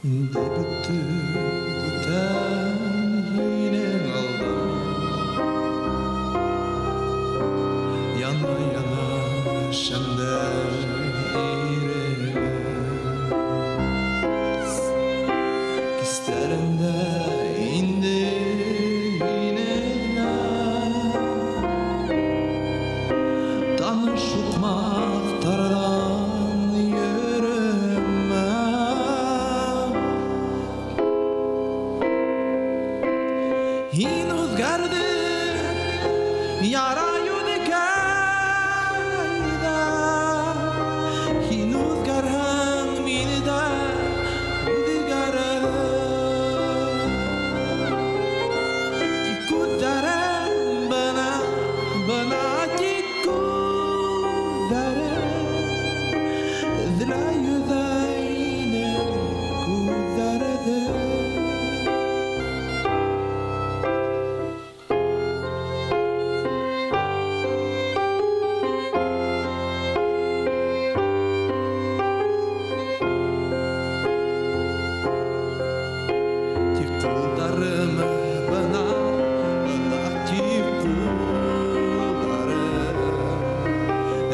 Инде бөттө бүтән һинең алда. Яна, яна шәмдәй иремәс. Кистәрендә инде һине эҙләп, Таныш һуҡмаҡтарҙан йөрөмә. Һин үҙгәрҙең, яра йөҙөкәйҙә. Һин үҙгәрһәң, мин дә үҙгәрәм. Тик күҙҙәрең бына, бына тик күҙҙәрең эҙләй йөҙәйнең күҙҙәрҙе. Тик ҡулдарым бына, бына тик ҡулдарым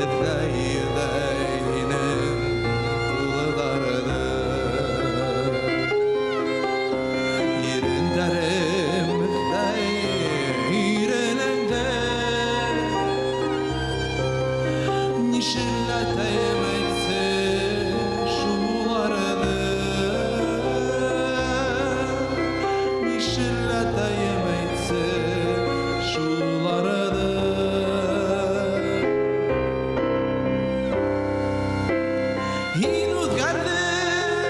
эҙләй йөҙәй һинең ҡулдарҙы. Ирендәрем эҙләй иренеңде. Нишләтәйем әйтсе шуларҙы? Нишләтәйем әйтсе шуларҙы? Һин үҙгәрҙең,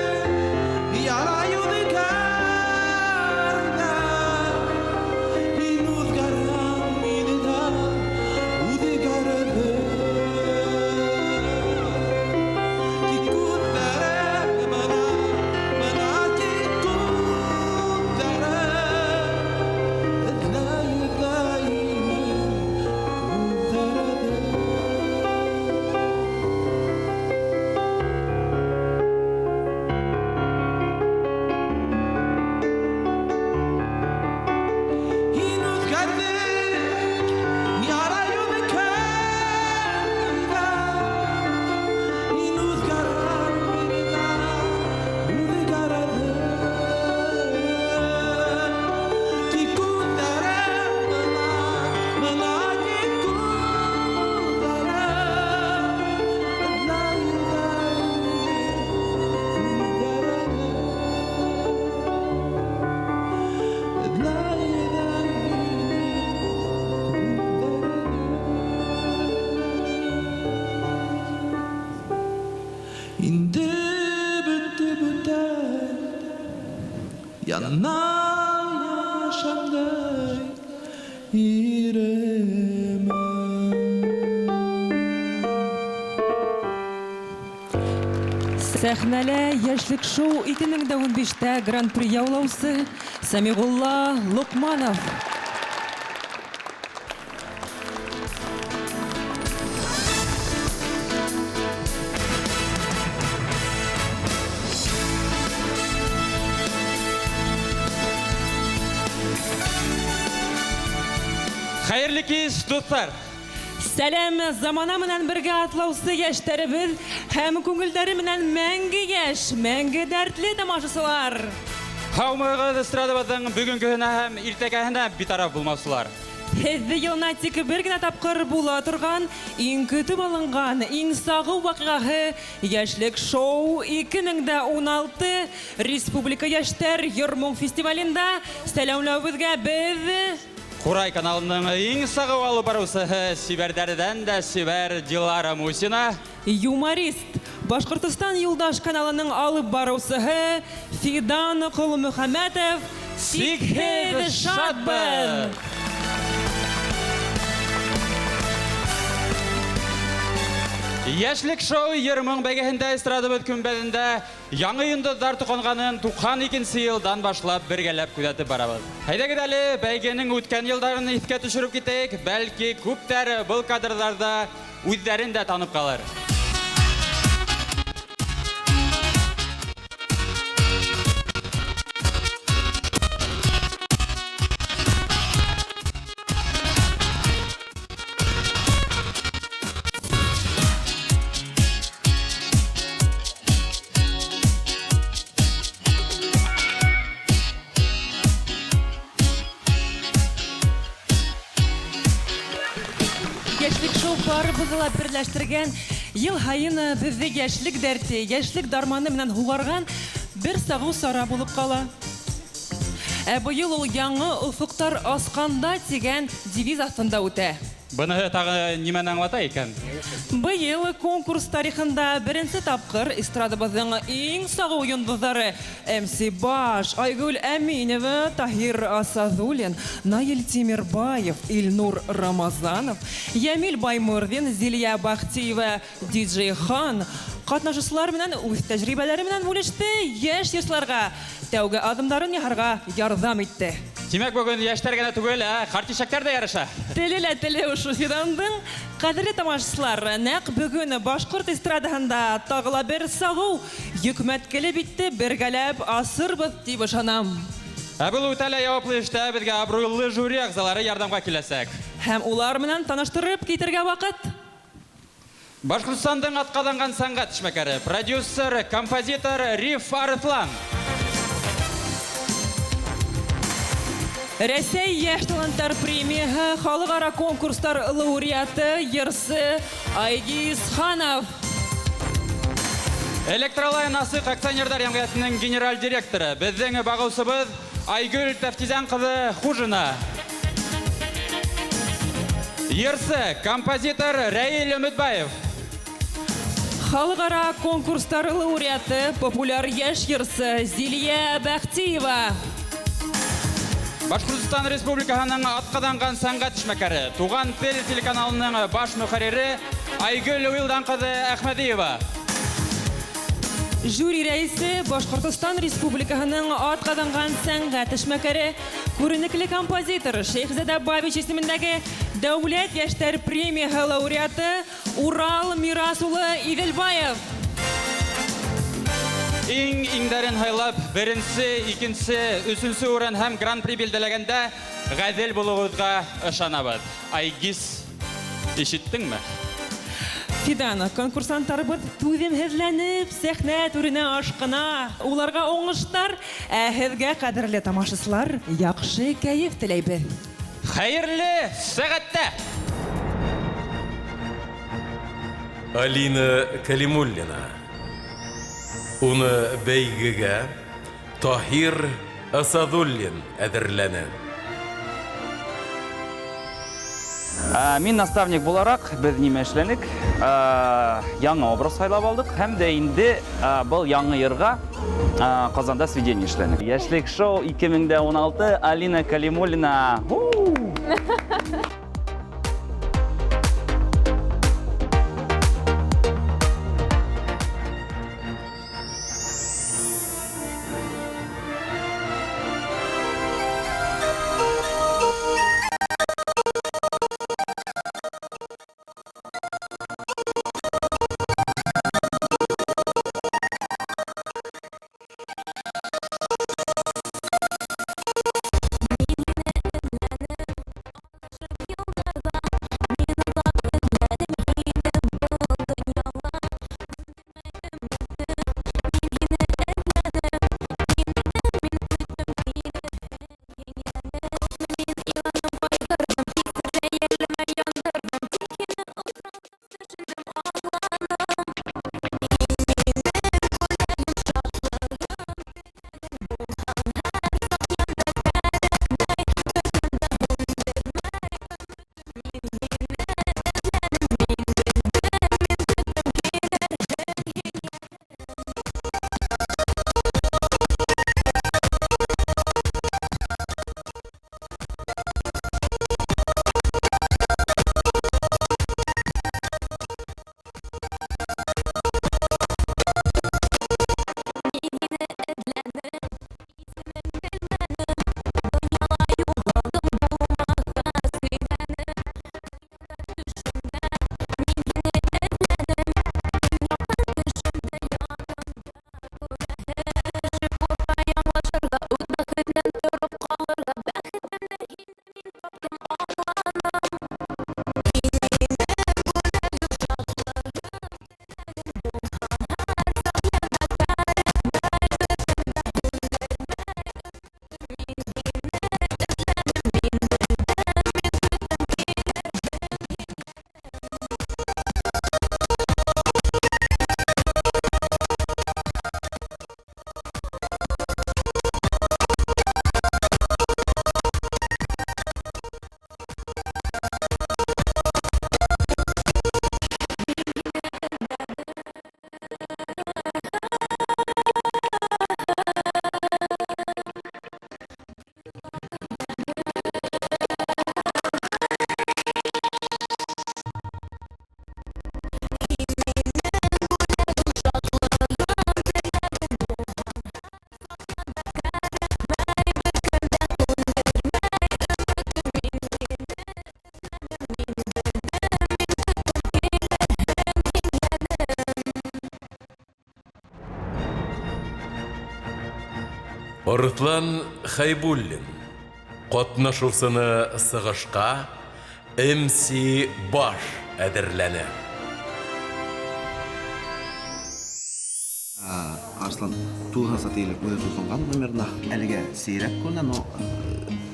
яра йөҙөкәйҙә. Һин үҙгәрһәң, мин дә үҙгәрҙем. Тик күҙҙәрем бына, бына тик күҙҙәрем эҙләй йөҙәй һинең күҙҙәрҙе. Һин үҙгәрҙең, яра йөҙөкәйҙә. Һин үҙгәрһәң, мин дә үҙгәрҙем. Тик күҙҙәрем бына, бына тик күҙҙәрем эҙләй йөҙәй күҙҙәрҙе. Эҙләй йөҙәй күҙҙәрҙе. Инде бөттө бүтән, яна, яна шәмдәй иремәс. Сәхнәлә Йәшлек шоу 2015-тә Гран-при яулаусы Сәмиғулла Лоҡманов. Хәйерле кис, дуҫтар! Сәләм, замана менән бергә атлаусы йәштәребеҙ һәм күңелдәре менән мәңге йәш, мәңге дәртле тамашасылар. Һаумыһығыҙ, эстрадабыҙҙың бөгөнгөһөнә һәм иртәгәһенә битараф булмаусылар. Һеҙҙе йылына тик бер генә тапҡыр була торған, иң көтөп алынған, иң сағыу ваҡиғаһы Йәшлек шоу 2016 Республика йәштәр йыр-моң фестивалендә сәләмләүебеҙгә беҙ Ҡурай каналының иң сағыу алып барыусыһы сибәрҙәрҙән дә сибәр Дилара Мусина, юморист, Башҡортостан Юлдаш каналының алып барыусыһы Фидан Ҡолмөхәмәтов сикһеҙ шатбыҙ. Йәшлек шоу йыр-моң бәйгеһендә эстрадабыҙ көмбәҙендә яңы йондоҙҙар тоҡанғанын 92 йылдан башлап бергәләп күҙәтеп барабыҙ. Әйҙәгеҙ әле бәйгенең үткән йылдарын иҫкә төшөрөп китәйек, бәлки күптәр был кадрҙарҙа үҙҙәрен дә танып ҡалыр. Барыбыҙҙы ла берләштергән, йыл һайын беҙҙе йәшлек дәрте, йәшлек дарманы менән һуғарған бер сағыу сара булып ҡала. Ә быйыл ул яңы офоҡтар асҡанда тигән девиз аҫтында үтә. Быныһы тағы нимәне аңлата икән? Быйыл конкурс тарихында беренсе тапҡыр эстрадабыҙҙың иң сағыу йондоҙҙары МС Баш, Айгөл Әминева, Таһир Асаҙуллин, Наил Тимербаев, Илнур Рамазанов, Йәмил Баймырҙин, Зилиә Бахтиева, Диджей Хан ҡатнашыусылар менән үҙ тәжрибәләре менән бүлеште, йәш йырсыларға тәүге аҙымдарын яһарға ярҙам итте. Тимәк, бөгөн йәштәр генә түгел, ә ҡартишәктәр ҙә ярыша. Теле лә теле ошо Фидандың. Ҡәҙерле тамашасылар, нәҡ бөгөн башҡорт эстрадаһында тағы ла бер сағыу йөкмәт килеп етте, бергәләп асырбыҙ тип ышанам. Ә был үтә лә яуаплы эштә беҙгә абруйлы жюри ағзалары ярҙамға киләсәк. Һәм улар менән таныштырып китергә ваҡыт. Башҡортостандың атҡаҙанған сәнғәт эшмәкәре, продюсер, композитор Риф Арыҫлан. Рәсәй йәш таланттар премияһы халыҡ-ара конкурстар лауреаты, йырсы Айгиз Ханов. Электролайн асыҡ акционерҙар йәмғиәтенең генераль директоры, беҙҙең бағыусыбыҙ Айгөл Тәфтизән ҡыҙы Хужина. Йырсы, композитор Рәил Өмөтбаев. Халыҡ-ара конкурстар лауреаты, популяр йәш йырсы Зилиә Бәхтиева. Башҡортостан Республикаһының атҡаҙанған сәнғәт эшмәкәре, Туған тел телеканалының баш мөхәррире Айгөл Уилдан ҡыҙы Әхмәдиева. Жюри рәисе Башҡортостан Республикаһының атҡаҙанған сәнғәт эшмәкәре, күренекле композитор Шәйхзада Бабич исемендәге Дәүләт йәштәр премияһы лауреаты Урал Мирас улы Иҙелбаев. Иң иңдәрен һайлап, беренсе, икенсе, өсөнсө урын һәм гран-при билдәләгәндә ғәҙел булыуығыҙға ышанабыҙ. Айгиз, ишеттеңме? Фидана, конкурсанттарыбыҙ түҙемһеҙләнеп сәхнә түренә ашҡына. Уларға уңыштар, ә һеҙгә, ҡәҙерле тамашасылар, яҡшы кәйеф теләйбеҙ. Хәйерле сәғәттә! Алина Калимуллина. Уны бәйгегә Таһир Асадуллин әҙерләне. Мин наставник булараҡ, беҙ нимә эшләнек? Яңы образ һайлап алдыҡ һәм дә инде был яңы йырға Ҡазанда сведение эшләнек. Йәшлек шоу 2016, Алина Калимуллина. Арыҫлан Хәйбуллин. Ҡатнашыусыны сығышҡа MC Баш әҙерләне. Арыҫлан тулыһынса тиерлек үҙе тотонған номерына. Әлегә сирәк күренә, но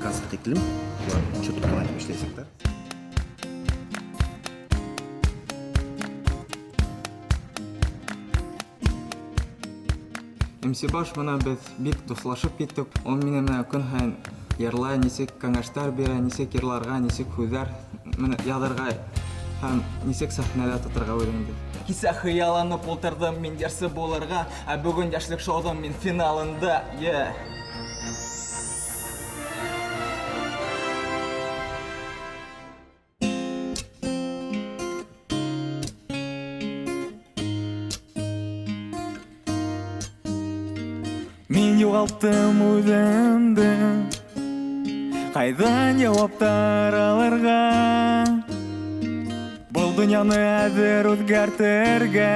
концерт тиклем улар четко итеп эшләйәсәктәр. MC Баш менән беҙ бик дуҫлашып киттек. Ул мине менә көн һайын йырлай, нисек кәңәштәр бирә, нисек йырларға, нисек һүҙҙәр менә яҙырға һәм нисек сәхнәлә тоторға үҙеңде. Кисә хыялланып ултырҙым мин йырсы булырға, ә бөгөн йәшлек шоуҙың мин финалында. Yeah. Мин юғалттым үҙемде, ҡайҙан яуаптар алырға? Был донъяны әҙер үҙгәртергә,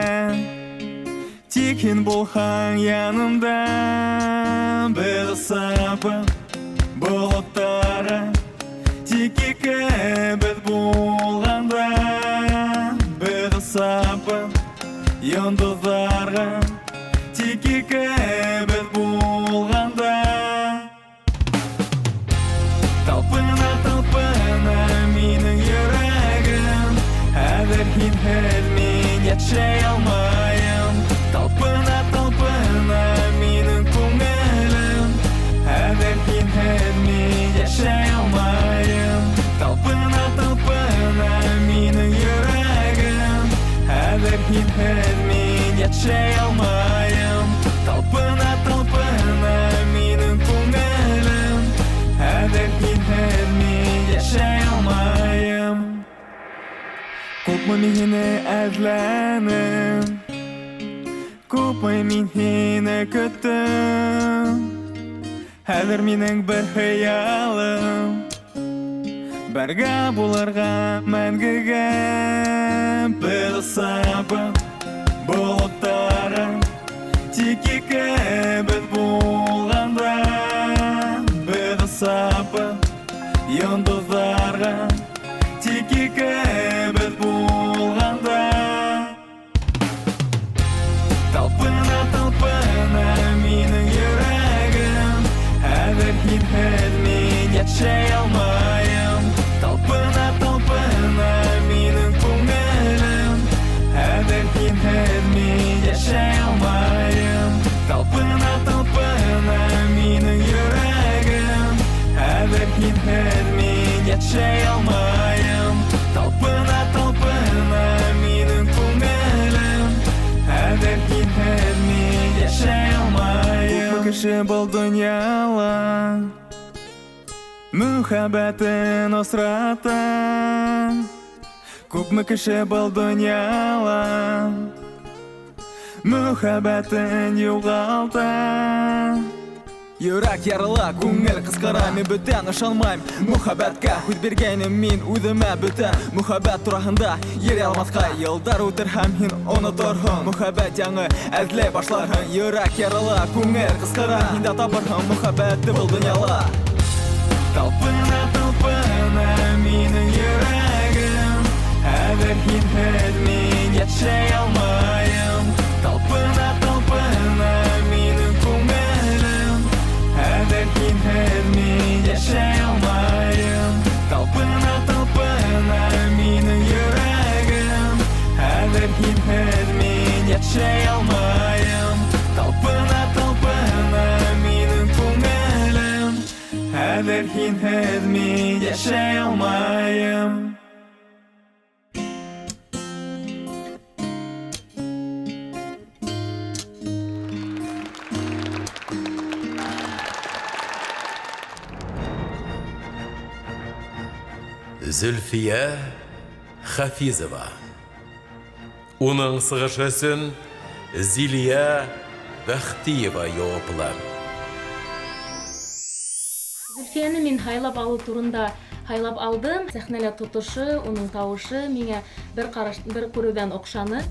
тик һин булһаң янымда. Беҙ осабыҙ болоттарға, тик икебеҙ булғанда. Беҙ осабыҙ йондоҙҙарға, тик икебеҙ булғанда. Талпына, талпына минең йөрәгем, хәҙер һинһеҙ мин йәшәй алмайым. Талпына, талпына минең күңелем, хәҙер һинһеҙ мин йәшәй алмайым. Талпына, талпына минең йөрәгем, хәҙер һинһеҙ мин йәшәй алмайым. Талпына, талпына минең күңелем, хәҙер һинһеҙ мин йәшәй алмайым. Күпме мин һине эҙләнем, күпме мин һине көттөм. Хәҙер минең бер хыялым, бергә булырға мәңгегә. Беҙ осабыҙ болоттарға, тик икебеҙ булғанда. Беҙ осабыҙ йондоҙҙарға, тик икебеҙ булғанда. Талпына, талпына минең йөрәгем, хәҙер һинһеҙ мин йәшәй алмайым. Талпына, талпына минең күңелем, хәҙер һинһеҙ мин йәшәй алмайым. Талпына, талпына минең йөрәгем, хәҙер һинһеҙ мин йәшәй алмайым. Талпына, талпына минең күңелем, хәҙер һинһеҙ мин йәшәй алмайым. Күпме кеше был донъяла мөхәббәтен осрата, күпме кеше был донъяла мөхәббәтен юғалта. Йөрәк ярыла, күңел ҡысҡыра, мин бүтән ышанмайым мөхәббәткә. Һүҙ биргәйнем мин үҙемә бүтән мөхәббәт тураһында йөрәй алмаҫҡа. Йылдар үтер һәм һин оноторһоң, мөхәббәт яңы эҙләй башларһың. Йөрәк ярыла, күңел ҡысҡыра, һин дә табырһың мөхәббәтте был донъяла. Талпына, талпына минең йөрәгем, хәҙер һинһеҙ мин йәшәй алмайым. Талпына, талпына минең күңелем, хәҙер һинһеҙ мин йәшәй алмайым. Талпына, талпына минең йөрәгем, хәҙер һинһеҙ мин йәшәй алмайым. Талпына, талпына минең күңелем, хәҙер һинһеҙ мин йәшәй алмайым. Зөлфиә Хафизова. Уның сығышы өсөн Зилия Бәхтиева яуаплы. Зөлфиәне мин һайлап алыу турында һайлап алдым. Сәхнәлә тотошы, уның тауышы миңә бер ҡараш, бер күреүҙән оҡшаны.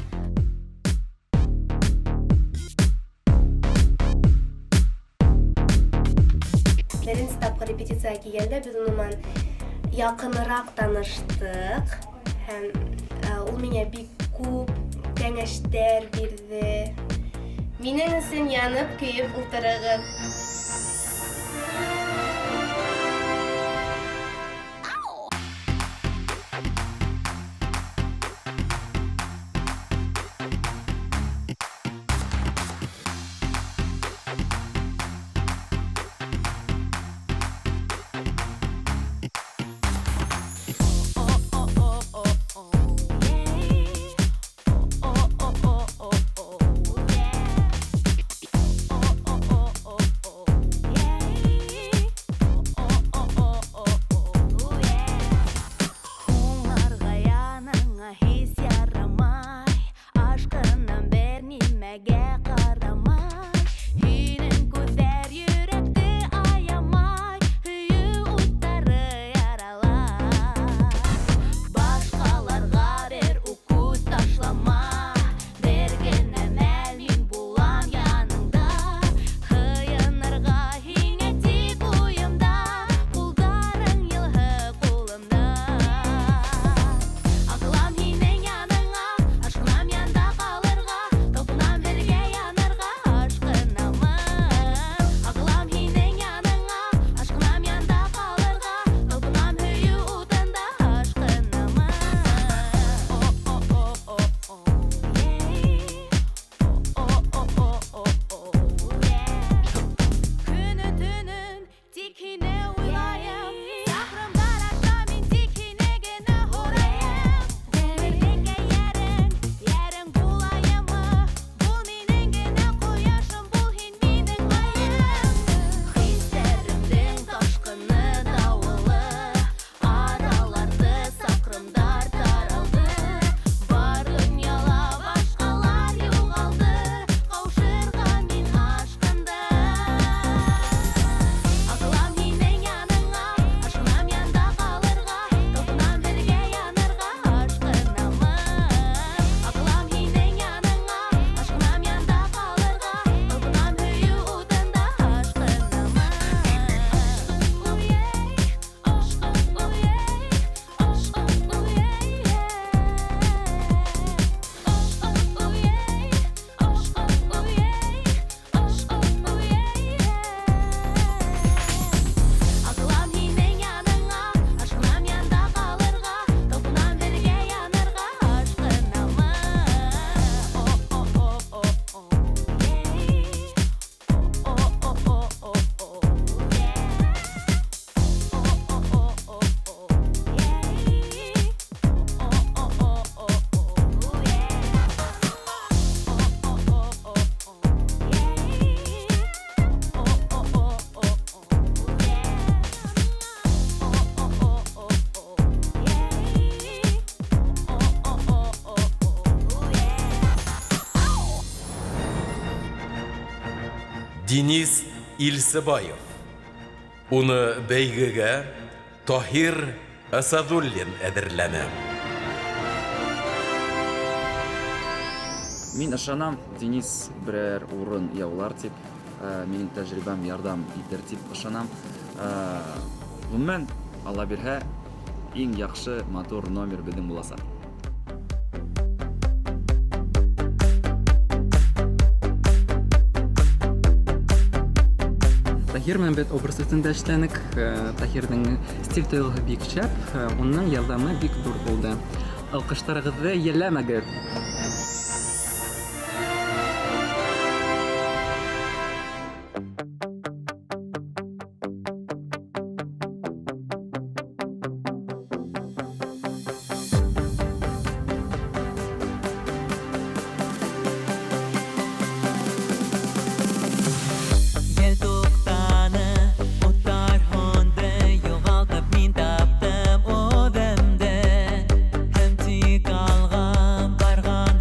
Беренсе тапҡыр репетицияға килгәндә беҙ уның менән яҡыныраҡ таныштыҡ һәм ул миңә бик күп кәңәштәр бирҙе. Минең өсөн янып көйөп ултырығыҙ. Денис Илсыбаев. Уны бәйгегә Таһир Асадуллин әҙерләне. Мин ышанам, Денис берәр урын яулар тип, минең тәжрибәм ярҙам итер тип ышанам. Ғөмүмән, Алла бирһә, иң яҡшы матур номер беҙҙең буласаҡ. Таһир менән беҙ образ өҫтөндә эшләнек. Таһирҙың стиль тойғоһо бик шәп, уның ярҙамы бик ҙур булды. Алҡыштарығыҙҙы йәлләмәгеҙ. Тик алға барған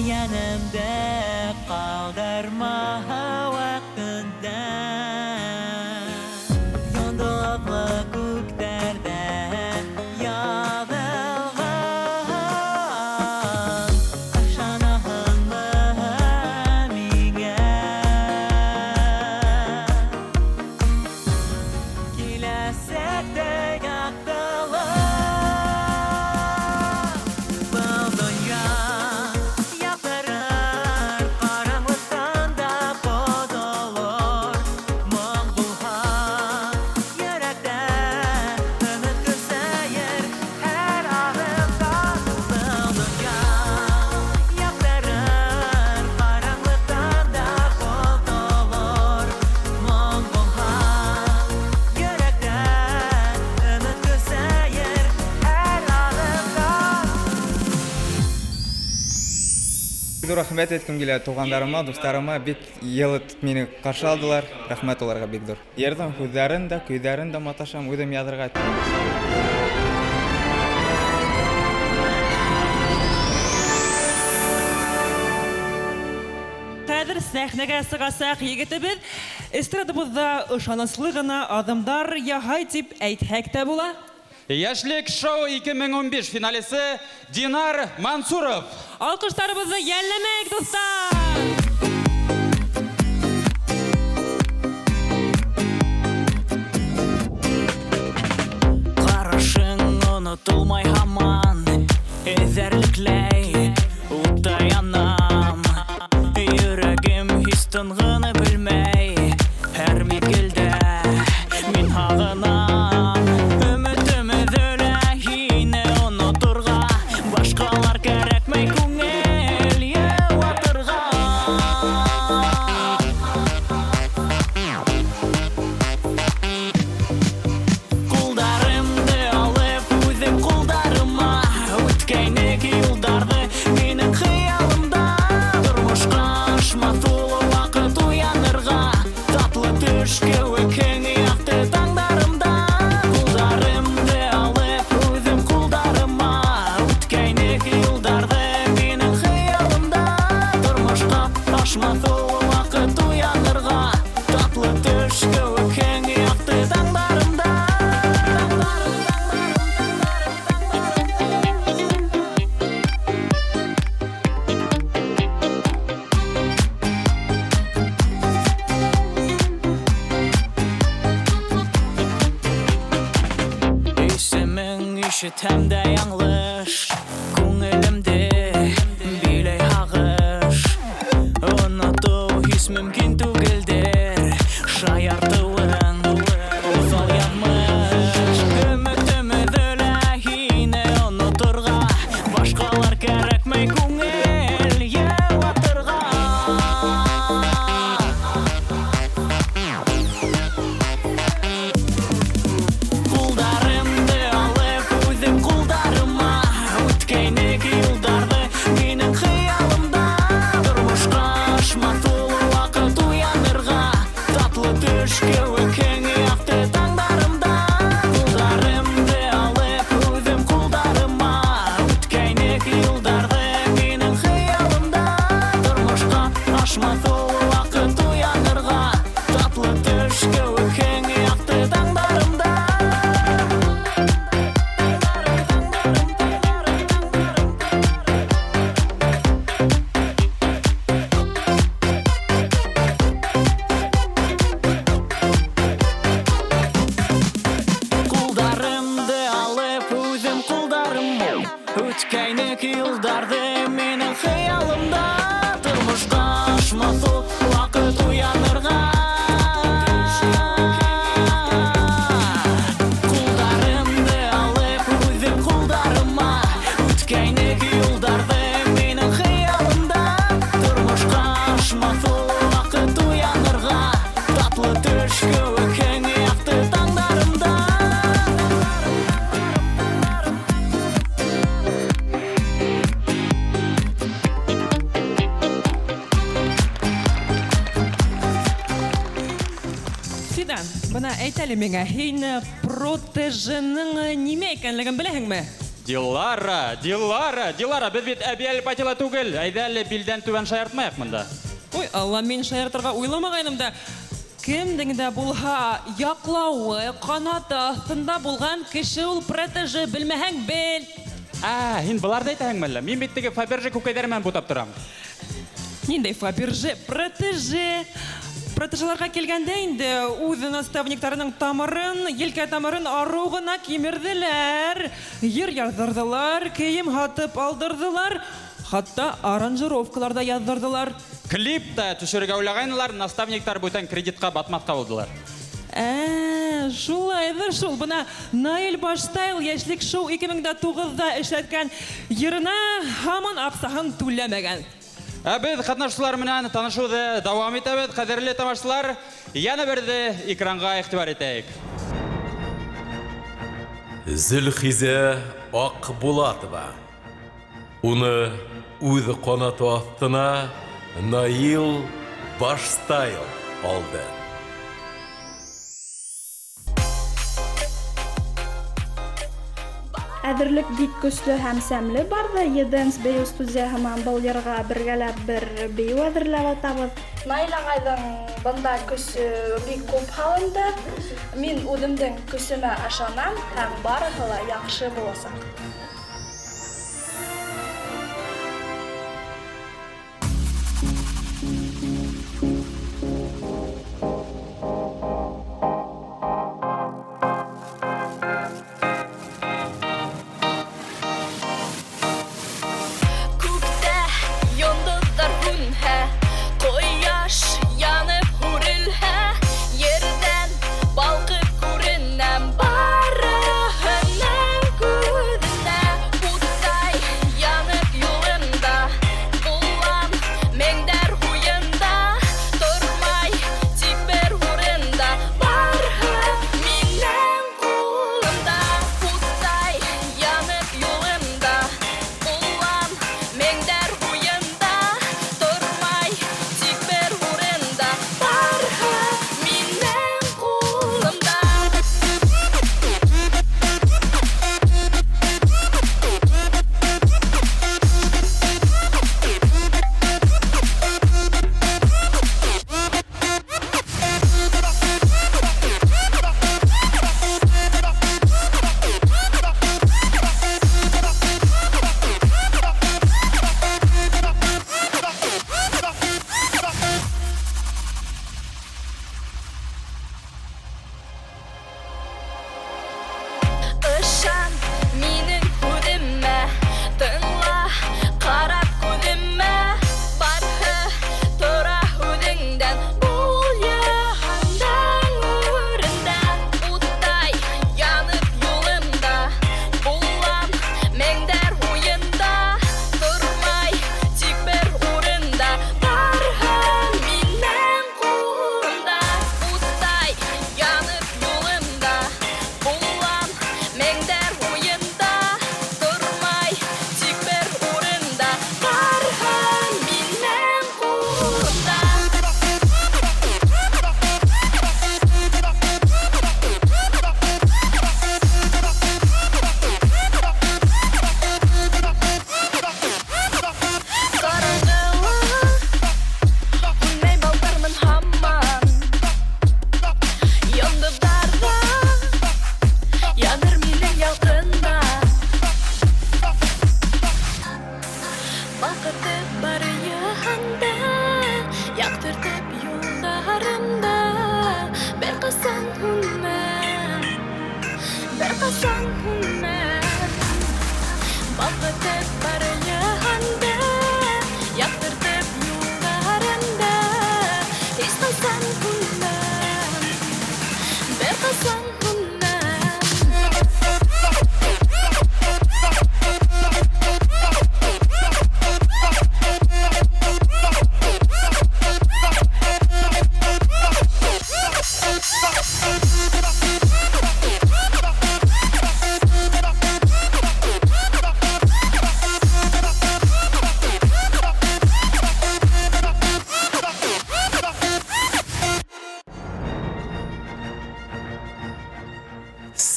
Янымда ҡалдырма ваҡытында. Йондоҙло күктәрҙә яҙылған. Ышанаһыңмы миңә? Киләсәктә яҡтылыҡ. Был донъя яҡтырыр, ҡараңғылыҡтан да ҡотолор. Моң булһа йөрәктә, өмөт көсәйер һәр аҙымда. Был донъя яҡтырыр, ҡараңғылыҡтан да ҡотолор. Моң булһа йөрәктә, өмөт көсәйер һәр аҙымда. Ҙур рәхмәт әйткем килә туғандарыма, дуҫтарыма, бик йылы мине ҡаршы алдылар. Рәхмәт уларға бик ҙур. Йырҙың һүҙҙәрен дә, көйҙәрен дә маташам, үҙем яҙырға. Хәҙер сәхнәгә сығасаҡ егетебеҙ эстрадабыҙҙа ышаныслы ғына аҙымдар яһай тип әйтһәк тә була. Йәшлек шоу 2015 финалисы Динар Мансуров. Алҡыштарыбыҙҙы йәлләмәйек, дуҫтар! Ҡарашың онотолмай һаман, эҙәрлекләй, утта янам. Йөрәгем һис тынғыны белмәй, һәр миҙгелдә мин һағынам. Өмөтөм өҙөлә һине оноторға, башҡалар кәрәкмәй күңел йыуатырға. Ҡулдарымды алып үҙем ҡулдарыма, үткәйнек юлдарҙы минең хыялымда. Тормошҡа ашмаҫ ул ваҡыт уянырға, татлы төш кеүек һин яҡты таңдарымда. Ҡулдарымды алып үҙем ҡулдарыма, үткәйнек юлдарҙы минең хыялымда. Тормошҡа ашмаҫ ул ваҡыт уянырға, татлы төш кеүек һин яҡты таңдарымда. Исемең ишетһәм дә яңылыш, күңелемде биләй һағыш. Онотоу һис мөмкин түгелдер, шаяртыуың уҫал яҙмыш. Өмөтөм өҙөлә һине оноторға, башҡалар кәрәкмәй күңел йыуатырға. Ҡулдарымды алып үҙем ҡулдарыма, үткәйнек юлдарҙы минең хыялымда. Тормошҡа ашмаҫ ул ваҡыт уянырға, татлы төш кеүек һин яҡты таңдарымда. Ҡулдарымды алып үҙем ҡулдарыма, үткәйнек юлдарҙы минең хыялымда. Тормошҡа ашмаҫ ул ваҡыт уянырға, татлы төш кеүек һин яҡты таңдарымда. Ҡулдарымды алып үҙем ҡулдарыма, үткәйнек юлдарҙы минең хыялымда. Тормошҡа ашмаҫ ул ваҡыт уянырға. Ҡулдарымды алып үҙем ҡулдарыма, үткәйнек юлдарҙы минең хыялымда. Тормошҡа ашмаҫ ул ваҡыт уянырға, татлы төш кеүек һин яҡты таңдарымда. Фидан, бына әйт әле миңә, һин протеженың нимә икәнлеген беләһеңме? Дилара, Дилара, Дилара, беҙ бит Әбйәлил Патила түгел. Әйҙә әле билдән түбән шаяртмайыҡ бында. Ой, Алла, мин шаяртырға уйламағайным да. Кемдең дә булһа яҡлауы, ҡанаты аҫтында булған кеше ул протеже, белмәһәң бел. Ә, һин быларҙы әйтәһеңме әллә? Мин бит теге Фаберже күкәйҙәре менән бутап торам. Ниндәй Фаберже? Протеже. Протежеларға килгәндә инде үҙ наставниктарының тамырын, елкә тамырын арыу ғына кимерҙеләр. Йыр яҙҙырҙылар, кейем һатып алдырҙылар, хатта аранжировкалар ҙа яҙҙырҙылар. Клип та төшөрөргә уйлағайнылар, наставниктар бүтән кредитҡа батмаҫҡа булдылар. Ә, шулайҙыр шул. Бына Наил Баштайл Йәшлек шоу ике мең дә туғыҙҙа эшләткән йырына һаман аҡсаһын түләмәгән. Ә беҙ ҡатнашыусылар менән танышыуҙы дауам итәбеҙ. Ҡәҙерле тамашасылар, йәнә берҙе экранға иғтибар итәйек. Зөлхизә Аҡбулатова. Уны үҙ ҡанаты аҫтына Наил Баштайл алды. Әҙерлек бик көслө һәм сәмле барҙы. Е-Dance бейеү студияһы менән был йырға бергәләп бер бейеү әҙерләп атабыҙ. Наил ағайҙың бында көсө бик күп һалынды. Мин үҙемдең көсөмә ышанам һәм барыһы ла яҡшы буласаҡ.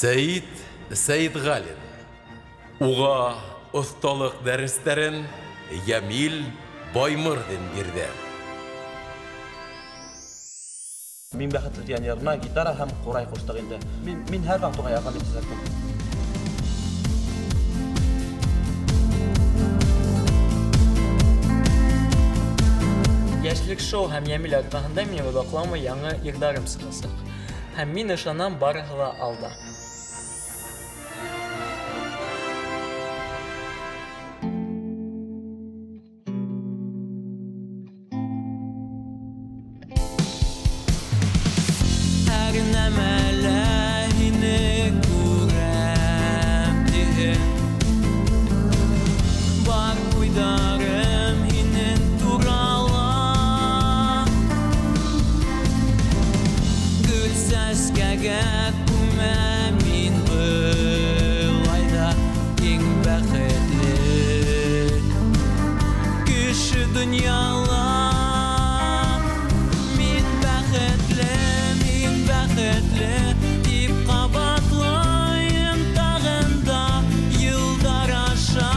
Сәйит Сәйетғәлин. Уға оҫталыҡ дәрестәрен Йәмил Баймырҙин бирҙе. Мин бәхетле тигән йырына гитара һәм ҡурай ҡуштыҡ инде. Мин һәр ваҡыт уға ярҙам итәсәкмен. Йәшлек шоу һәм Йәмил арҡаһында минең оҙаҡламай яңы йырҙарым сығасаҡ. Һәм мин ышанам, барыһы ла алда. Һәр нәмәлә һине күрәм тиһең. Бар уйҙарым һинең турала. Гөл сәскәгә күмәм мин был айҙа иң бәхетле кеше донъяла. Мин бәхетле, мин бәхетле тип ҡабатлайым тағын да. Йылдар аша,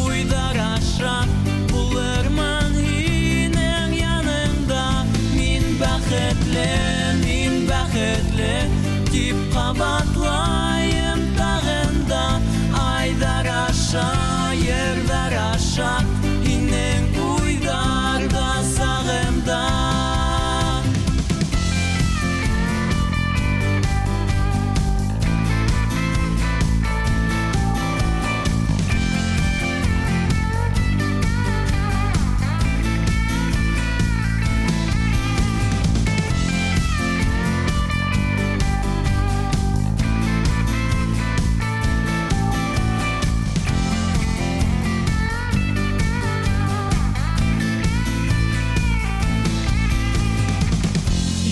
уйҙар аша булырмын һинең яныңда. Мин бәхетле, мин бәхетле тип ҡабатлайым тағын да. Айҙар аша, йырҙар аша һинең уйҙарҙа сағымда.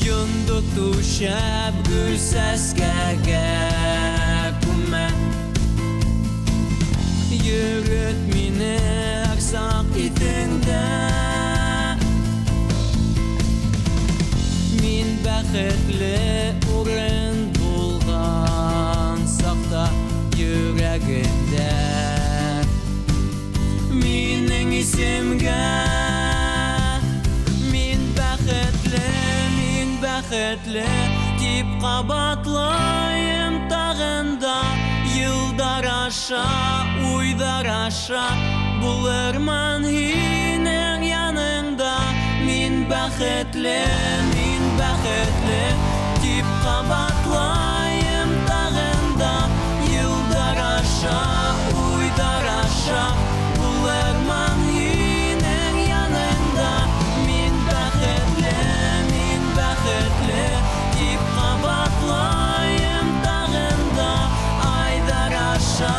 Йондоҙ түшәп гөл сәскәгә күмә. Йөрөт мине һәр саҡ иҫеңдә. Мин бәхетле урын булған саҡта йөрәгемдә. Минең исемгә. Мин бәхетле, мин бәхетле тип ҡабатлайым тағын да. Йылдар аша, уйҙар аша булырмын һинең яныңда. Мин бәхетле, мин бәхетле тип ҡабатлайым тағын да. Йылдар аша, уйҙар аша булырмын һинең яныңда. Мин бәхетле, мин бәхетле тип ҡабатлайым тағын да. Айҙар аша,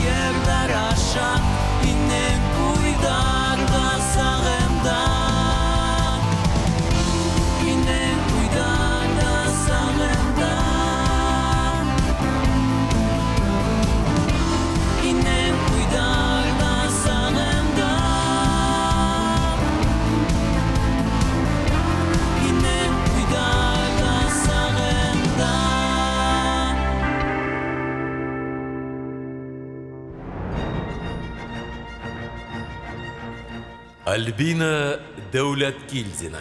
йырҙар аша һинең уйҙарҙа сағымда. Һинең уйҙарҙа сағымда. Һинең уйҙарҙа сағымда. Һинең уйҙарҙа сағымда. Альбина Дәүләткилдина.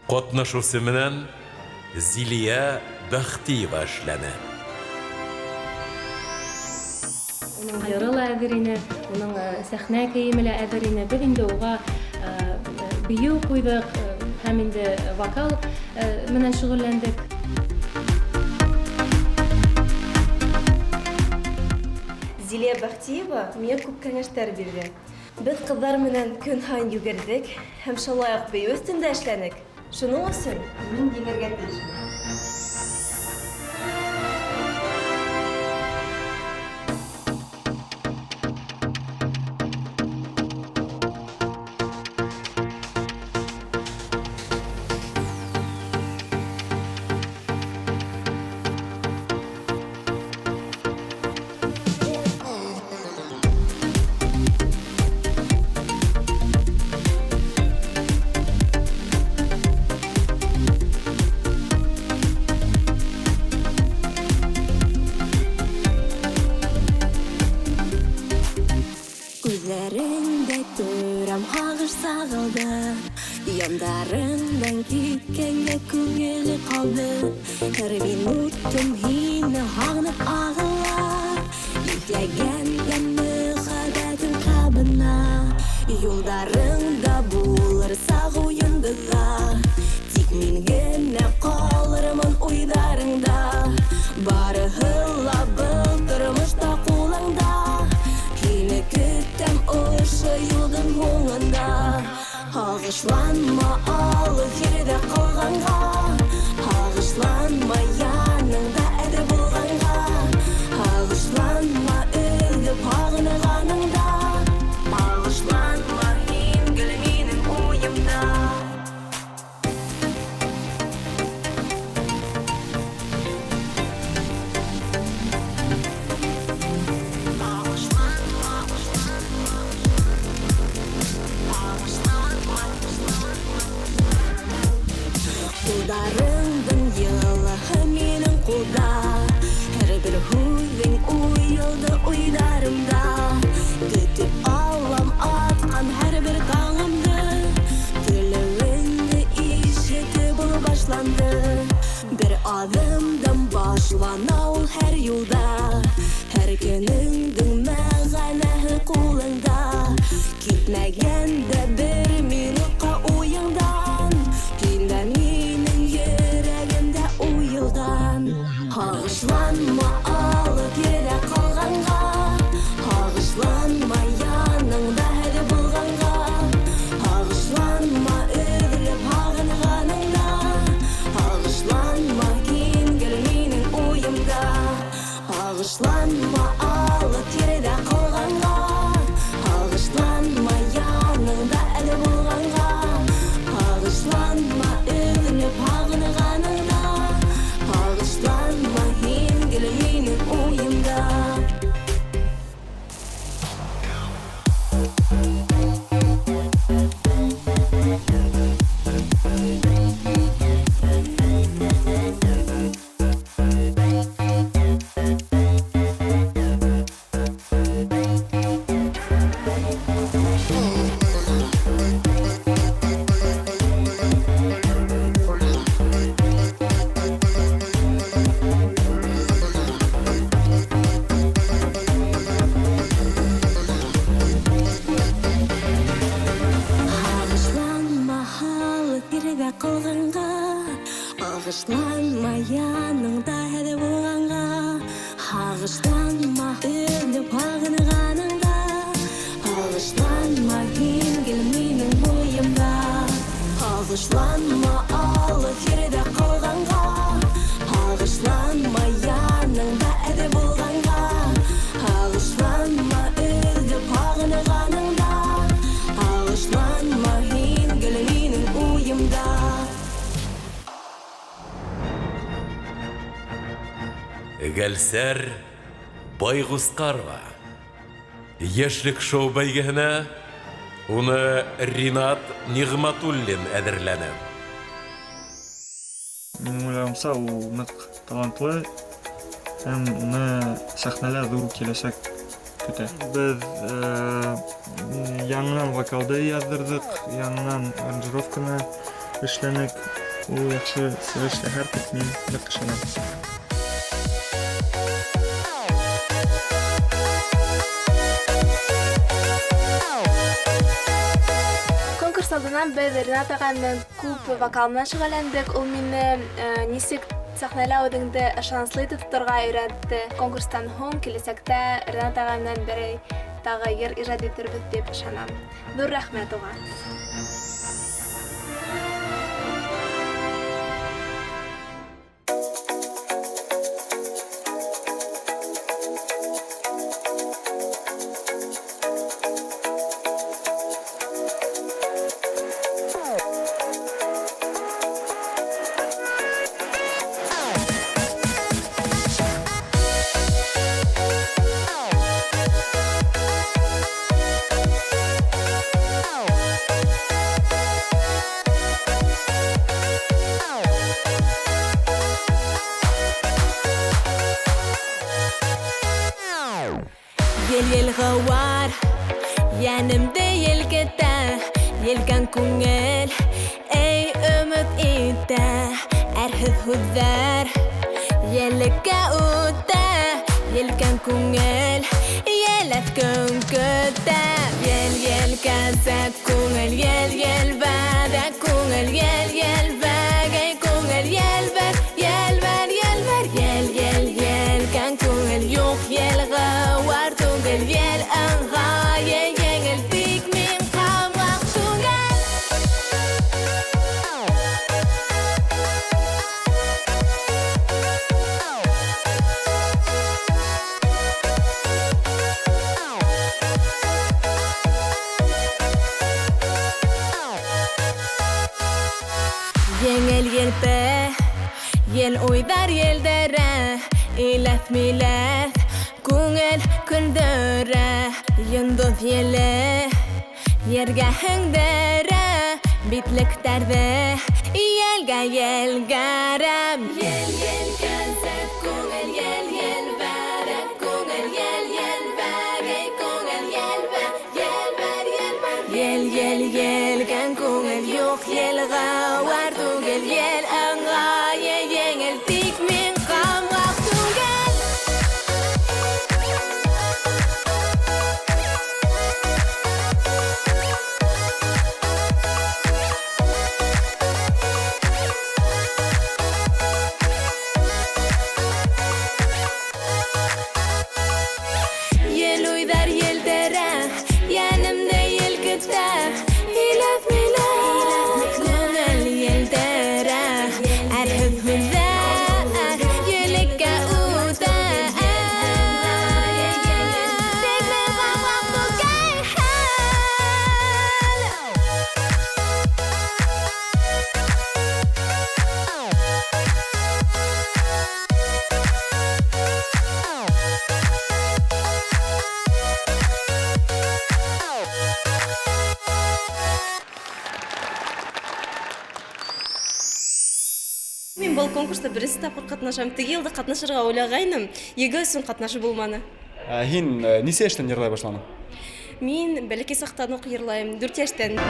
Ҡатнашыусы менән Зилиә Бәхтиева эшләне. Уның йыры ла әҙер ине, уның сәхнә кейеме лә әҙер ине. Беҙ инде уға бейеү ҡуйҙыҡ һәм инде вокал менән шөғөлләндек. Зилиә Бәхтиева миңә күп кәңәштәр бирҙе. Беҙ ҡыҙҙар менән көн һайын йүгерҙек һәм шулай уҡ бейеү өҫтөндә эшләнек. Шуның өсөн мин еңергә тейешмен. сағылды. Яндарыңдан киткәнгә күңеле ҡалды. Һәр минутым һине һағынып ағыла. Йөкләгәнгә мөхәббәтем ҡабына. Юлдарыңда булыр сағыу йондоҙҙа. Тик мин генә ҡалырмын уйҙарыңда. Барыһы ла был тормошта ҡулыңда. Һине көтәм ошо юлдың һуңында. Һағышланма алыҫ ерҙә ҡалғанға. Һағышланма яныңда әҙер булғанға. Һағышланма өҙөп һағынғаныңда. Һағышланма һин гел минең уйымда. Ҡулдарыңдың йылыһы минең ҡулда. Һәр бер һүҙең уйылды уйҙарымда. Көтөп алам атҡан һәр бер таңымды. Көлөүеңде ишетеп ул башланды. Бер аҙымдан башлана ул һәр юлда. Һәр көнөңдөң мәғәнәһе ҡулыңда. Китмәгәндә бер минутҡа уйыңдан. Һин дә минең йөрәгемдә уйылған. Һағышланма алыҫ ерҙә ҡалғанға. Һағышланма яныңда әҙер булғанға. Һағышланма өҙөлөп һағынғаныңда. Һағышланма һин гел минең уйымда. Һағышланма алыҫ ерҙә ҡалғанға. Һағышланма яныңда әҙер булғанға. Һағышланма өҙөлөп һағынғаныңда. Һағышланма һин гел минең уйымда. Һағышланма алыҫ ерҙә ҡалғанға. Һағышланма яныңда әҙер булғанға. Һағышланма өҙөлөп һағынғаныңда. Һағышланма һин гел минең уйымда. Һағышланма алыҫ ерҙә ҡалғанға. Һағышланма яныңда әҙер булғанға. Һағышланма өҙөлөп һағынғаныңда. Һағышланма һин гел минең уйымда. Гәлсәр Байғусҡарова. Йәшлек шоу бәйгеһенә уны Ринат Ниғматуллин әҙерләне. Минең уйлауымса, ул ныҡ талантлы һәм уны сәхнәлә ҙур киләсәк көтә. Беҙ яңынан вокалды яҙҙырҙыҡ, яңынан аранжировканы эшләнек. Ул яҡшы сығыш яһар тип мин ныҡ ышанам. Конкурс алдынан беҙ Ринат ағай менән күп вокал менән шөғөлләндек. Ул мине нисек сәхнәлә үҙеңде ышаныслы итеп тоторға өйрәтте. Конкурстан һуң киләсәктә Ринат ағай менән берәй тағы йыр ижад итербеҙ тип ышанам. Ҙур рәхмәт уға. Ел-ел ғауар, йәнемде елкетә, ел Елкән күңел, эй өмөт итә, әрһеҙ һүҙҙәр елеккә үтә. Елкән күңел, еләҫ көн көтә. Ел, елкәсәк күңел, ел, елбәҙәк күңел, ел, елбәгәй күңел, елбәр, елбәр, елбәр, ел, ел, елкән күңел, юҡ ел ғыуар түгел, ел ыңғайы еңел, тик мин ҡамаҡ түгел. Еңел елпе, ел уйҙар елдәрә, иләҫ-миләҫ күңел көлдөрә. Йондоҙ еле ергә һеңдерә, битлектәрҙе елгә елгәрә. Ел, елкәнсәк күңел, ел, елбәрәк күңел, ел, елбәгәй күңел, елбәр, елбәр, елбәр. Ел, ел, елгән күңел, юҡ ел ғыуар түгел, ел ыңғайы еңел, тик мин ҡамаҡ түгел. Ел уйҙар елдәрә, йәнемде елкетә, иләҫ-миләҫ күңел елдәрә, әрһеҙ һүҙҙәр елеккә үтә. Тик мин ҡамаҡ түгел. Мин был конкурста беренсе тапҡыр ҡатнашам. Теге йылда ҡатнашырға уйлағайным, ЕГЭ өсөн ҡатнашып булманы. Ә һин нисә йәштән йырлай башланың? Мин бәләкәй саҡтан уҡ йырлайым, 4 йәштән.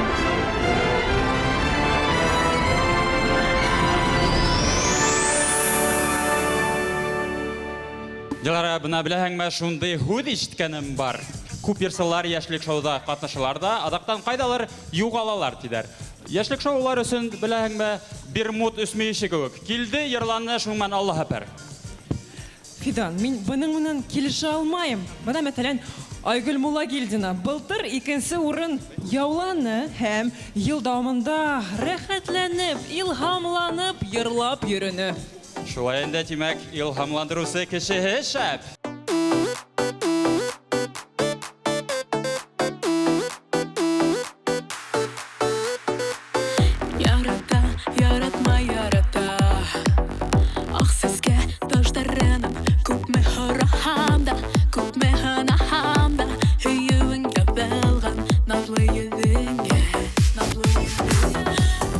Дилара, бына беләһеңме, шундай һүҙ ишеткәнем бар. Күп йырсылар йәшлек шоуда ҡатнашалар да, аҙаҡтан ҡайҙалыр юғалалар тиҙәр. Йәшлек шоулар өсөн беләһеңме, Бермуд өсмөйөшө кеүек. Килде, йырланы, шуның менән Аллаһ әпәр. Фидан, мин бының менән килешә алмайым. Бына, мәҫәлән, Айгөл Муллагилдина былтыр икенсе урын яуланы һәм йыл дауамында рәхәтләнеп, илһамланып йырлап йөрөнө. Шулай инде, тимәк, илһамландырыусы кешеһе шәп. Ярата, яратма, ярата. Аҡ сәскә таштарынан күпме һораһам да, күпме һынаһам да, һөйөүең табылған наҙлы йөҙөңә, наҙлы йөҙөңә.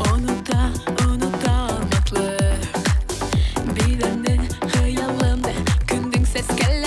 Онота, онота алмаҫлыҡ биҙәне хыялымды көндөң сәскәләре.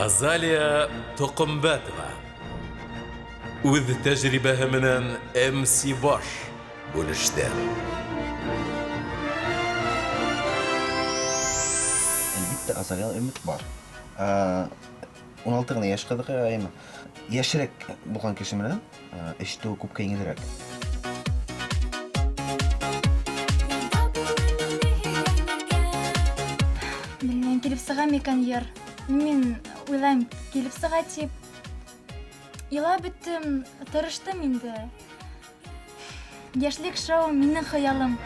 Азалия Тоҡомбәтова үҙ тәжрибәһе менән MC Баш бүлеште. Әлбиттә, Азалияла өмөт бар. 16 ғына йәш ҡыҙға, әйме. Йәшерәк булған кеше менән эш итеү күпкә еңелерәк. Белмәйем, килеп сыға микән йыр. Мин уйлайым, килеп сыға тип. Илап бөттөм, тырыштым инде. Йәшлек шоу минең хыялым.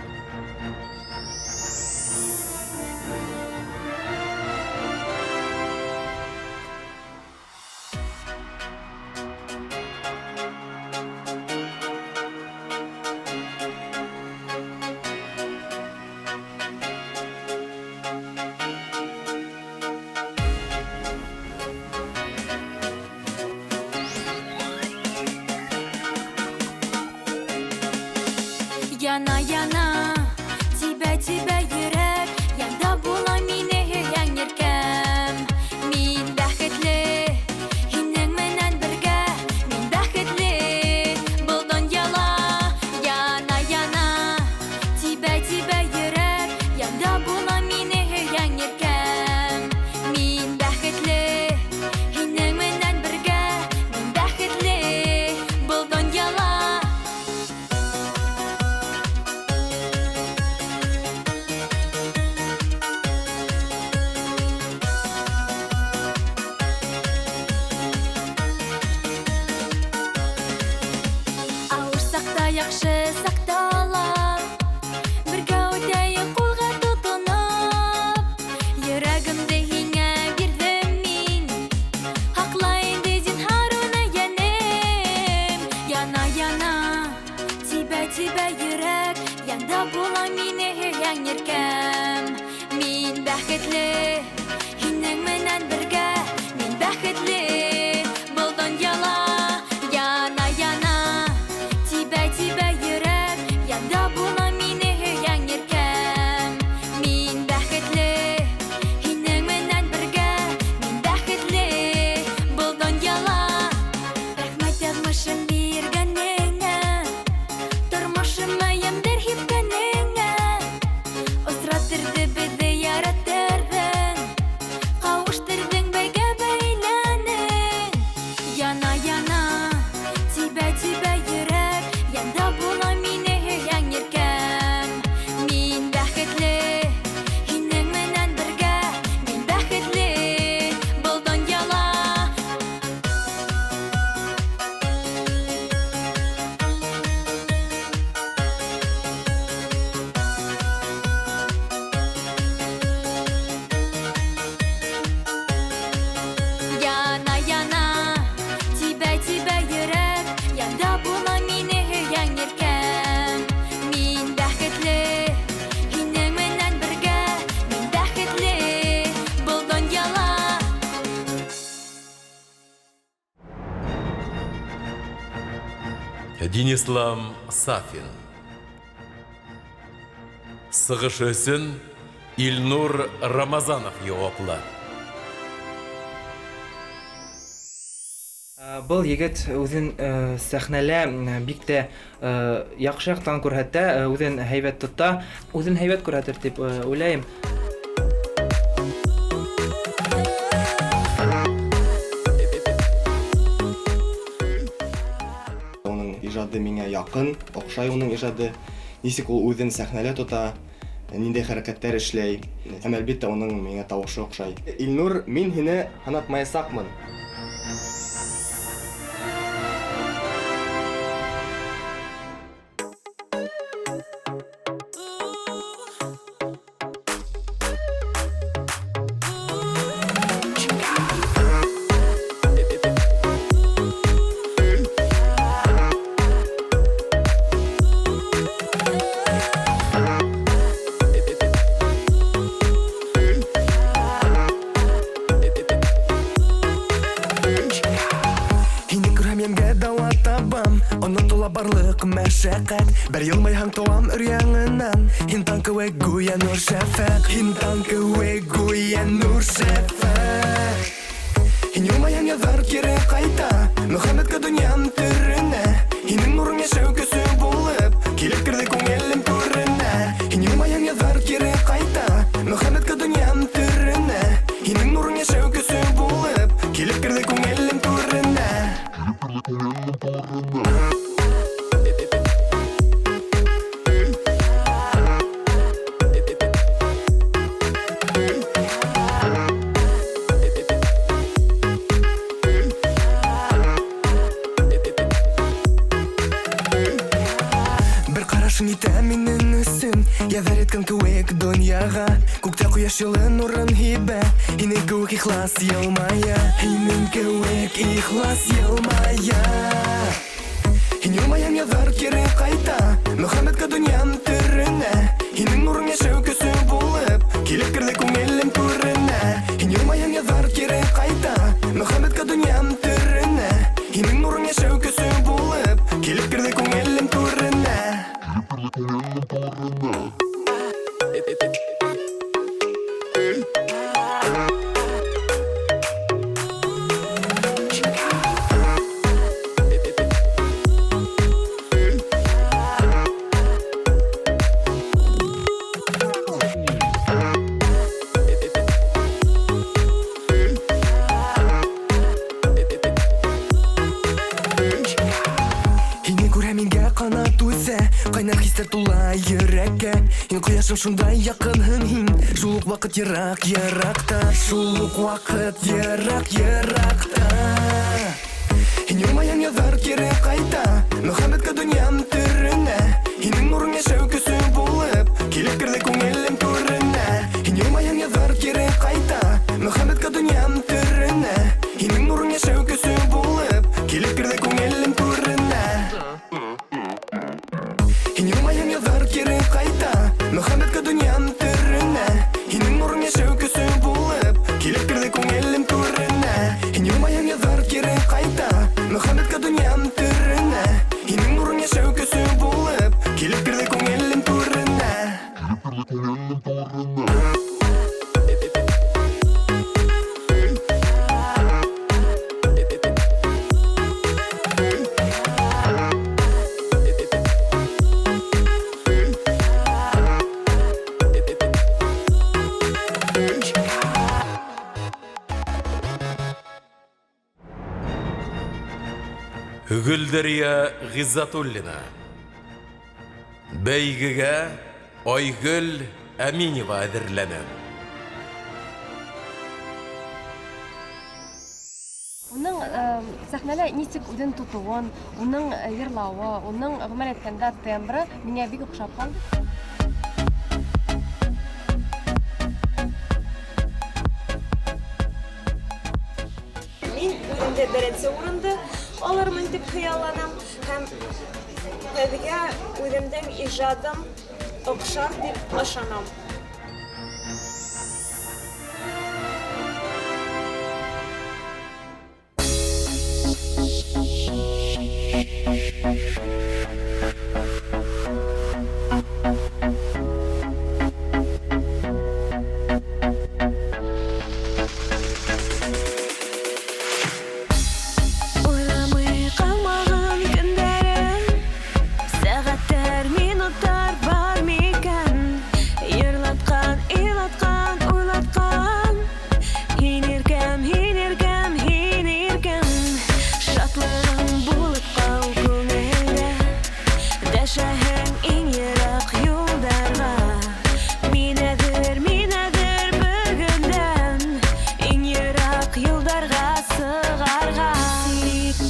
Яна, яна, тибә, тибә йөрәк, Янда була мине һөйгән иркәм. Мин бәхетле, һинең менән бергә, мин бәхетле, был донъяла. Яна, яна, тибә, тибә йөрәк, Янда була мине һөйгән иркәм. Мин бәхетле, һинең менән бергә, мин бәхетле, был донъяла. Ауыр саҡта, яҡшы саҡта ла бергә үтәйек ҡулға тотоноп. Йөрәгемде һиңә бирҙем мин, һаҡла инде зинһар уны, йәнем. Яна, яна, тибә, тибә йөрәк, Янда була мине һөйгән иркәм. Мин бәхетле, һинең менән бергә, мин бәхетле, был донъяла. Яна, яна, тибә, тибә йөрәк, Янда була мине һөйгән иркәм. Мин бәхетле, һинең менән бергә, мин бәхетле, был донъяла. Рәхмәт яҙмышым биргәнеңә, тормошома йәмдәр һипкәнеңә. Осраттырҙы беҙҙе, яраттырҙың, ҡауыштырҙың, бергә бәйләнең. Яна, яна, тибә, тибә йөрәк, Янда була мине һөйгән иркәм. Мин бәхетле, һинең менән бергә, мин бәхетле, был донъяла. Яна, яна, тибә, тибә йөрәк, Янда була мине һөйгән иркәм. Мин бәхетле, һинең менән бергә, мин бәхетле, был донъяла. Динислам Сафин. Сығышы өсөн Илнур Рамазанов яуаплы. Был егет үҙен сәхнәлә бик тә яҡшы яҡтан күрһәтә, үҙен һәйбәт тота, үҙен һәйбәт күрһәтер тип уйлайым. Уның ижады миңә яҡын, оҡшай уның ижады. Нисек ул үҙен сәхнәлә тота, ниндәй хәрәкәттәр эшләй. Һәм әлбиттә уның миңә тауышы оҡшай. Илнур, мин һине һанатмаясаҡмын. Һине күрһәм йәнгә дауа табам, онотола барлыҡ мәшәҡәт. Бер йылмайһаң тыуам өр-яңынан. Һин таң кеүек гүйә нур шәфәҡ, һин таң кеүек гүйә нур шәфәҡ. Һин йылмайһаң яҙҙар кире ҡайта, Мөхәббәткә донъям төрөнә. Һинең нурың йәшәү көсө булып килеп керҙе күңелем түренә. Һин йылмайһаң яҙҙар кире ҡайта, Мөхәббәткә донъям төрөнә. Һинең нурың йәшәү көсө булып килеп керҙе күңелем түренә. Килеп керҙе күңелем түренә. Бер ҡарашың итә минең өсөн, яҙар иткән кеүек донъяға. Күктә ҡояш йылы нурын һибә, һинең кеүек ихлас йылмая, һинең кеүек ихлас йылмая. Һин йылмайһаң яҙҙар кире ҡайта, Мөхәббәткә донъям төрөнә. Һинең нурың йәшәү көсө булып килеп керҙе күңелем түренә. Һин йылмайһаң яҙҙар кире ҡайта, Мөхәббәткә донъям төрөнә. Һинең нурың йәшәү көсө булып килеп керҙе күңелем түренә. Һине күрә мингә ҡанат үҫә, ҡайнар хистәр тула йөрәккә. Һин ҡояшым шундай яҡынһың һин, шул уҡ ваҡыт йыраҡ йыраҡта, шул уҡ ваҡыт йыраҡ йыраҡта. Һин йылмайһаң яҙҙар кире ҡайта, Мөхәббәткә донъям төрөнә. Һинең нурың йәшәү көсө булып килеп керҙе күңелем түренә. Һин йылмайһаң яҙҙар кире ҡайта, Мөхәббәткә донъям төрөнә. Һинең нурың йәшәү көсө булып килеп керҙе күңелем түренә. Һин йылмайһаң яҙҙар кире ҡайта, Мөхәббәткә донъям төрөнә. Һинең нурың йәшәү көсө булып килеп керҙе күңелем түренә. Һин йылмайһаң яҙҙар кире ҡайта, Мөхәббәткә донъям төрөнә. Һинең нурың йәшәү көсө булып килеп керҙе күңелем түренә. Килеп керҙе күңелем түренә. Гөлдәрия Ғиззатуллина. Бәйгегә Айгөл Әминева әҙерләнә. Уның сәхнәлә нисек үҙен тотоуын, уның йырлауы, уның ғөмүмән әйткәндә тембры миңә бик оҡшап ҡалды. Мин үҙемде беренсе урынды алырмын тип хыялланам һәм һеҙгә үҙемдең ижадым оҡшар тип ышанам. Уйламай ҡалмаған көндәрем, сәғәттәр, минуттар бар микән? Йырлатҡан, илатҡан, уйлатҡан. Һин иркәм, һин иркәм, һин иркәм. Шатлығым булып ҡал күңелдә, дәшәһең иң йыраҡ юлдарға. Мин әҙер, мин әҙер бөгөндән иң йыраҡ юлдарға сығарға.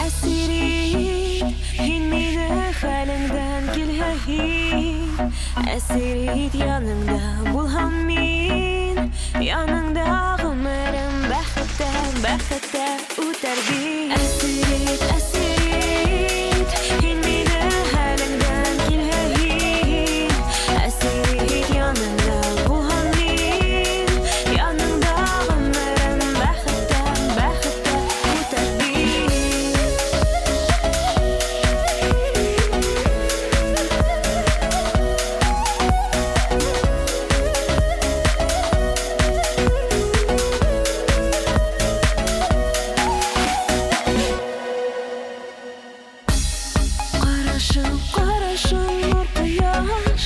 Әсир ит, һин мине хәлеңдән килһә һин. Әсир ит, яныңда булһам мин, яныңда ғүмерем бәхеттә, бәхеттә үтәр бит. Әсир ит, әсир ит, һин мине хәлеңдән килһә һин. Әсир ит, яныңда булһам мин, яныңда ғүмерем бәхеттә, бәхеттә үтәр бит. Ҡарашың нур ҡояш,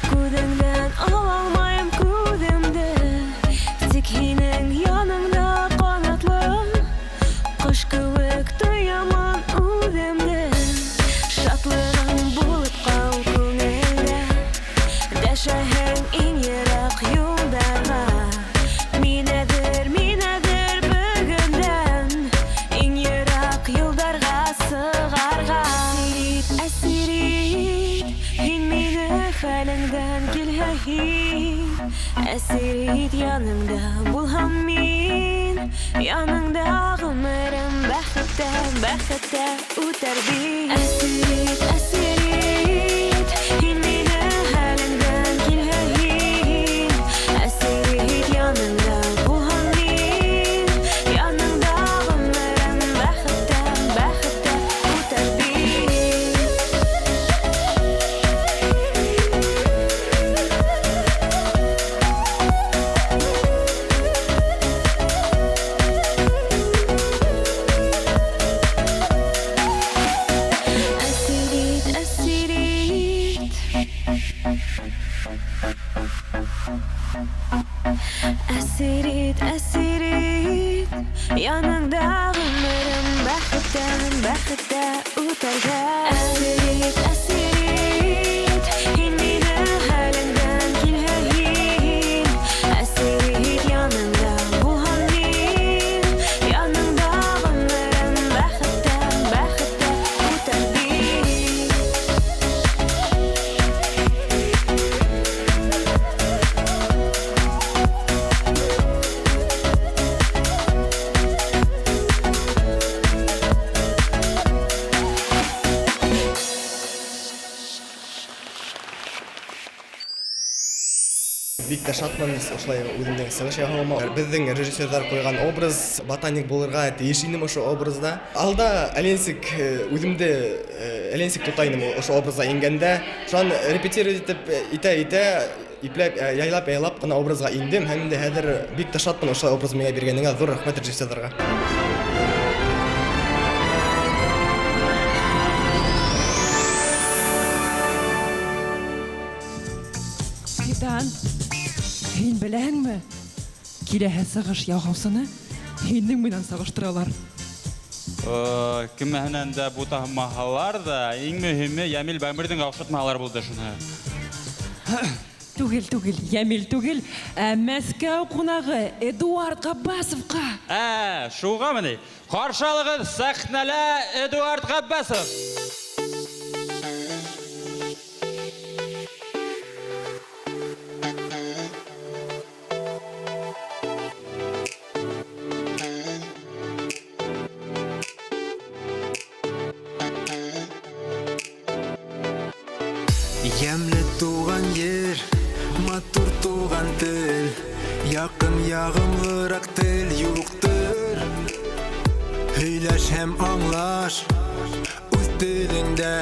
күҙеңдән ала алмайым күҙемде. Тик һинең яныңда ҡанатлы ҡош кеүек тоямын үҙемде. Шатлығың булып ҡал күңелдә, дәшәһең иң йыраҡ юлдарға. Мин әҙер, мин әҙер бөгөндән иң йыраҡ юлдарға сығарға. Әсир ит, һин мине хәлеңдән килһә һин. Әсир ит, яныңда булһам мин, яныңда ғүмерем бәхеттә, бәхеттә үтәр бит. Әсир ит, әсир ит, һин мине хәлеңдән килһә һин. Әсир ит, яныңда булһам мин, яныңда ғүмерем бәхеттә, бәхеттә үтәр бит. Әсир ит, әсир ит. Әсир ит, әсир ит. Яныңда ғүмерем бәхеттә, бәхеттә үтәргә. Әсир ит, әсир ит. Һин мине хәлеңдән килһә һин. Әсир ит, яныңда булһам мин, яныңда ғүмерем бәхеттә, бәхеттә үтәр бит. Бик тә шатмын ошолай үҙемдең сығыш яһауыма. Беҙҙең режиссерҙар ҡуйған образ ботаник булырға тейеш инем ошо образда. Алда әленсек үҙемде әленсек тота инем ошо образға ингәндә. Шунан репетировать итеп итә-итә ипләп яйлап-яйлап ҡына образға индем һәм инде хәҙер бик тә шатмын ошолай образ миңә биргәнеңә. Ҙур рәхмәт режиссерҙарға. Фидан, һин беләһеңме? Киләһе сығыш яһаусыны һинең менән сағыштыралар. Кемәһенән дә бутамаһалар ҙа, иң мөһиме Йәмил Бәмирҙең оҡшатмаһалар булды шуны. Түгел, түгел, Йәмил түгел, ә Мәскәү ҡунағы Эдуард Ғаббасовҡа. Шуғамы ни? Ҡаршы алығыҙ сәхнәлә Эдуард Ғаббасов. Йәмле туған ер, матур туған тел, яҡын яғымлыраҡ тел юҡтыр. Һөйләш һәм аңлаш үҙ телеңдә,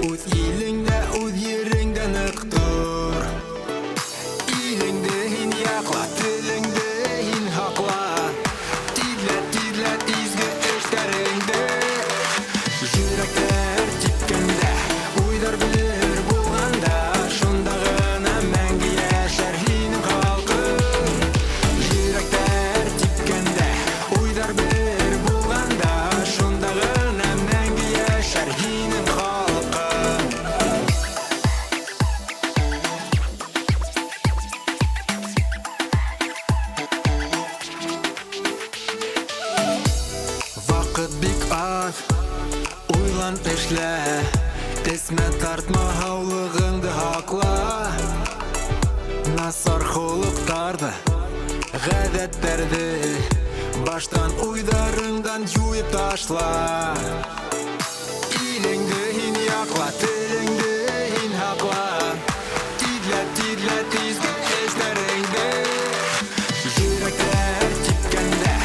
үҙ илеңдә, үҙ ереңдә ныҡ тор. Илеңде һин яҡла, телеңде һин һаҡла. Тиҙләт, тиҙләт изге эштәреңде. Йөрәктәр типкәндә, уйҙар бер булғанда, шунда ғына мәңге йәшәр һинең халҡың. Йөрәктәр типкәндә, уйҙар бер булғанда, шунда ғына мәңге йәшәр һинең халҡың. Ваҡыт бик аҙ, уйлан эшлә, эсмә тартма, һаулығыңды һаҡла. Насар холоҡтарҙы, ғәҙәттәрҙе баштан уйҙарыңдан юйып ташла. Илеңде һин яҡла, телеңде һин һаҡла. Тиҙләт, тиҙләт изге эштәреңде. Йөрәктәр типкәндә,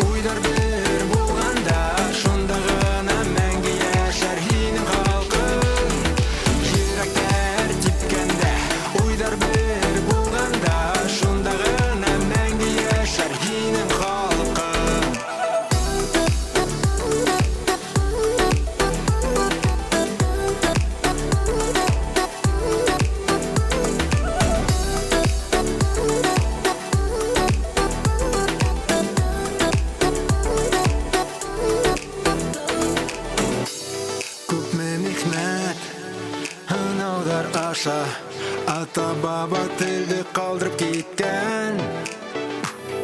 уйҙар бер булғанда, шунда ғына мәңге йәшәр һинең халҡың. Йөрәктәр типкәндә, уйҙар бер булғанда, шунда ғына мәңге йәшәр һинең халҡың. Йылдар аша ата-баба телде ҡалдырып киткән.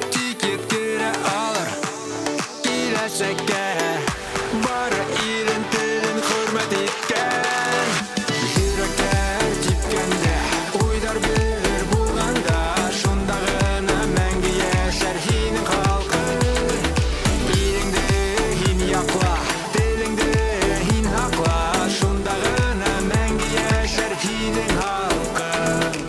Тик еткерә алыр киләсәккә бары илен телен хөрмәт иткән. Йөрәктәр типкәндә, уйҙар бер булғанда, шунда ғына мәңге йәшәр һинең халҡың. Илеңде һин яҡла, телеңде һин һаҡла, шунда ғына мәңге йәшәр һинең халҡың.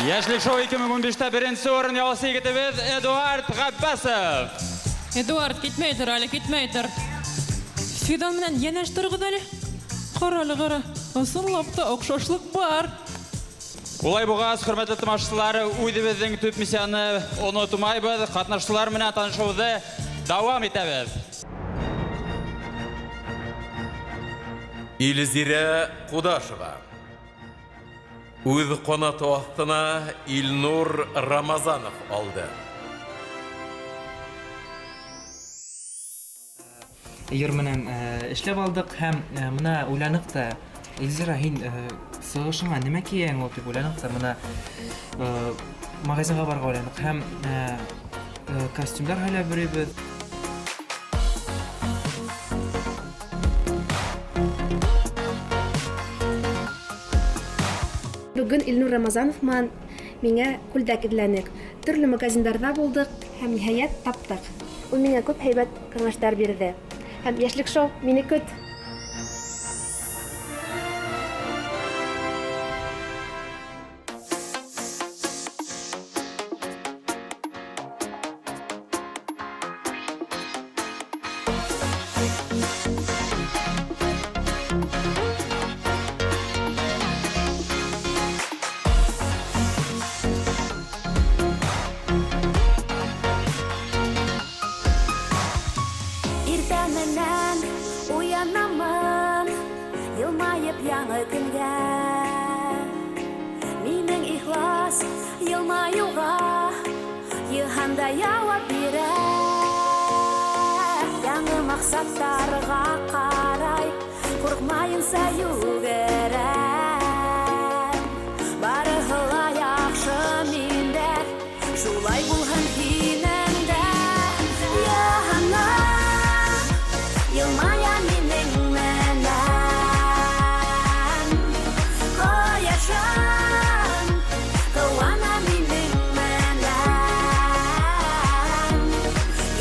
Йәшлек шоу 2015-тә беренсе урын яуласы егетебеҙ Эдуард Ғәббәсов. Эдуард, китмәй тор әле, китмәй тор. Фидан менән йәнәш тороғоҙ әле. Ҡара әле, ҡара. Ысынлап та оҡшашлыҡ бар. Улай булғас, хөрмәтле тамашасылар, үҙебеҙҙең төп миссияны онотмайбыҙ, ҡатнашсылар менән танышыуҙы дауам итәбеҙ. Илзирә Ҡудашева. Үҙ ҡанаты аҫтына Илнур Рамазанов алды. Йыр менән эшләп алдыҡ һәм мына уйланыҡ та, Илзира, һин сығышыңа нимә кейәң ул тип уйланыҡ та, мына магазинға барырға уйланыҡ һәм костюмдар һайлап йөрөйбөҙ. Бөгөн Илнур Рамазанов менән миңә күлдәк эҙләнек. Төрлө магазиндарҙа булдыҡ һәм ниһайәт таптыҡ. Ул миңә күп һәйбәт кәңәштәр бирҙе. Һәм Йәшлек шоу мине көт. Иртә менән уянамын, йылмайып яңы көнгә. Минең ихлас йылмайыуға йыһанда яуап бирә. Яңы маҡсаттарға ҡарай, ҡурҡмайынса йүгерәм. Барыһы ла яҡшы миндә, шулай булһын һинең дә. Йыһаным йылмая минең менән, ҡояшым ҡыуана минең менән.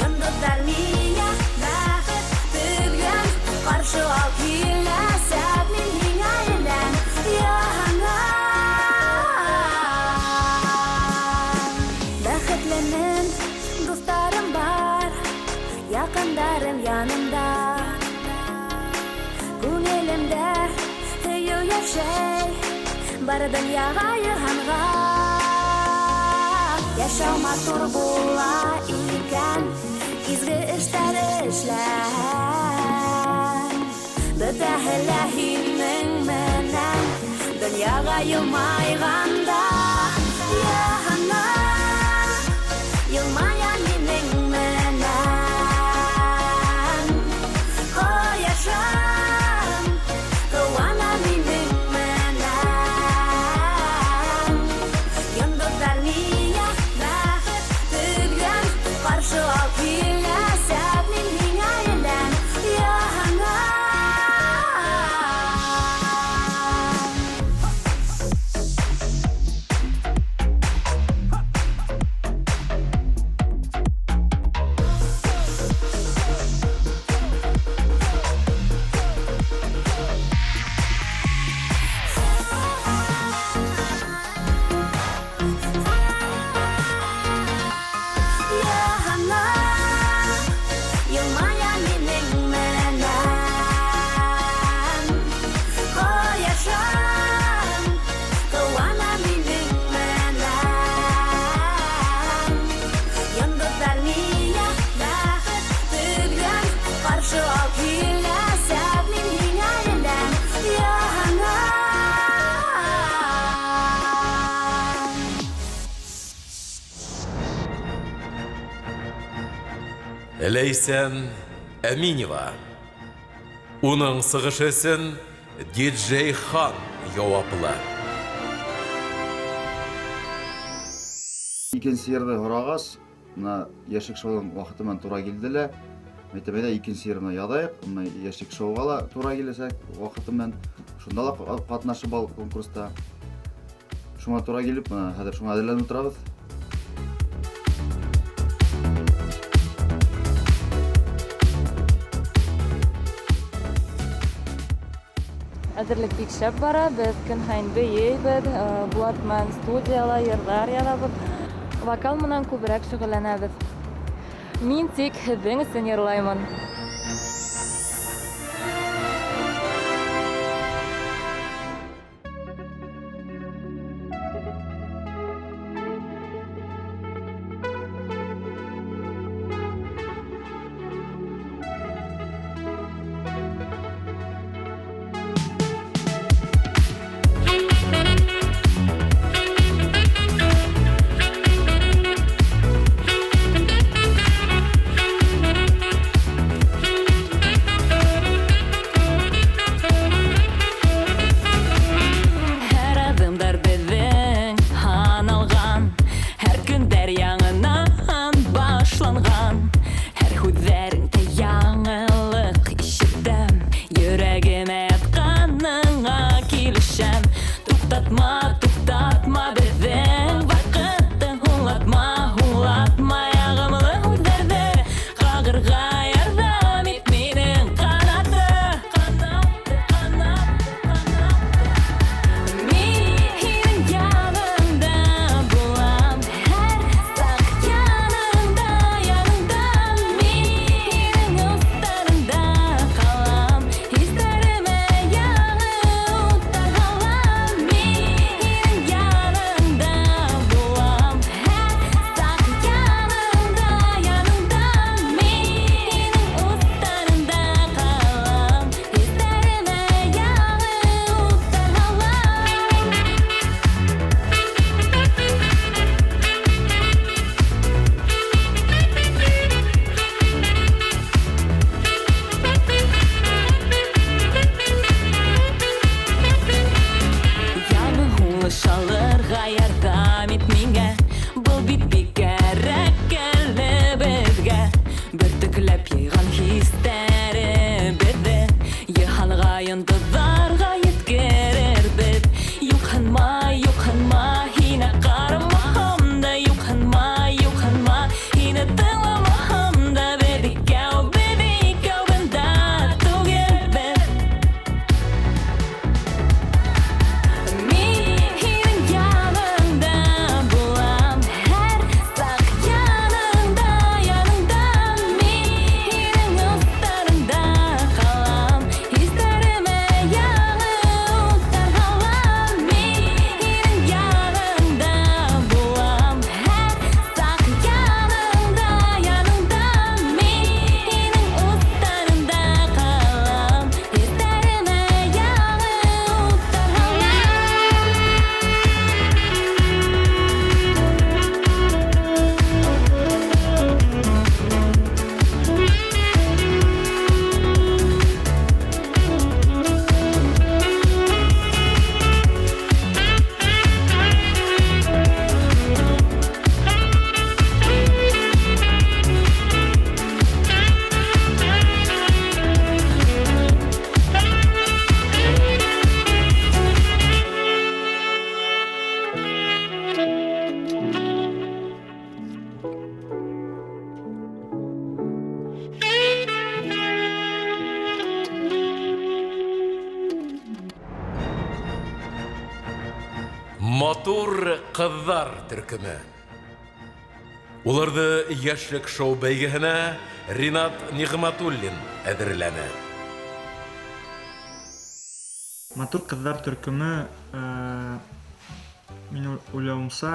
Йондоҙҙар миңә бәхет төҙгән, ҡаршы ал киләсәк, мин һиңә әйлән, йыһаным. Бәхетлемен, дуҫтарым бар, яҡындарым янымда. Күңелемдә һөйөү йәшәй, бар донъяға, йыһанға. Йәшәү матур була икән, изге эштәр эшләһәң. Бөтәһе лә һинең менән донъяға йылмайғанда. Йыһаным йылмая минең менән, ҡояшым ҡыуана минең менән. Йондоҙҙар миңә бәхет төҙгән, ҡаршы ал киләсәк, мин һиңә әйлән, йыһаным. Ләйсән Әминева. Уның сығышы өсөн диджей Хан яуаплы. Икенсе йырҙы һорағас, мына Йәшлек шоуҙың ваҡыты менән тура килде лә. Әйтәм, әйҙә икенсе йырны яҙайыҡ, мына Йәшлек шоуға ла тура киләсәк ваҡыты менән. Шунда ла ҡатнашып ал конкурста. Шуңа тура килеп, мына хәҙер шуңа әҙерләнеп торабыҙ. Әҙерлек бик шәп бара, беҙ көн һайын бейейбеҙ, Булат менән студияла йырҙар яҙабыҙ. Вокал менән күберәк шөғөлләнәбеҙ. Мин тик һеҙҙең өсөн йырлаймын. Һәр аҙымдар беҙҙең һаналған, һәр көндәр яңынан башланған, һәр һүҙҙәреңдә яңылыҡ ишетәм, йөрәгемә ятҡаныңа килешәм. Туҡтатма, туҡтатма беҙҙең ваҡытты, һуңлатма, һуңлатма яғымлы һүҙҙәрҙе, ҡағырға ярҙам ит минең ҡанаты. Ҡанаты, ҡанаты, ҡанаты. Мин һинең яныңда булам, һәр саҡ яныңда, яныңда. Мин һинең устарыңда ҡалам, хистәремә яңы уттар һалам. Мин һинең яныңда булам, һәр саҡ яныңда, яныңда. Мин һинең устарыңда ҡалам, хистәремә яңы уттар һалам. Яңы һулыш алырға ярҙам ит миңә, был бит бик кәрәк әле беҙгә. Бөртөкләп йыйған хистәребеҙҙе йыһанға, йондоҙҙарға еткерербеҙ. Юҡһынма, юҡһынма, һине ҡарамаһам да, юҡһынма, юҡһынма, һине тыңламаһам да, беҙ икәү, беҙ икәү бында түгелбеҙ. Мин һинең яныңда булам, һәр саҡ яныңда, яныңда. Мин һинең устарыңда ҡалам, хистәремә яңы уттар һалам. Мин һинең яныңда булам, һәр саҡ яныңда, яныңда. Мин һинең устарыңда ҡалам, хистәремә яңы уттар һалам. Матур ҡыҙҙар төркөмө. Уларҙы Йәшлек шоу бәйгеһенә Ринат Ниғмәтуллин әҙерләне. Матур ҡыҙҙар төркөмө, мин уйлауымса,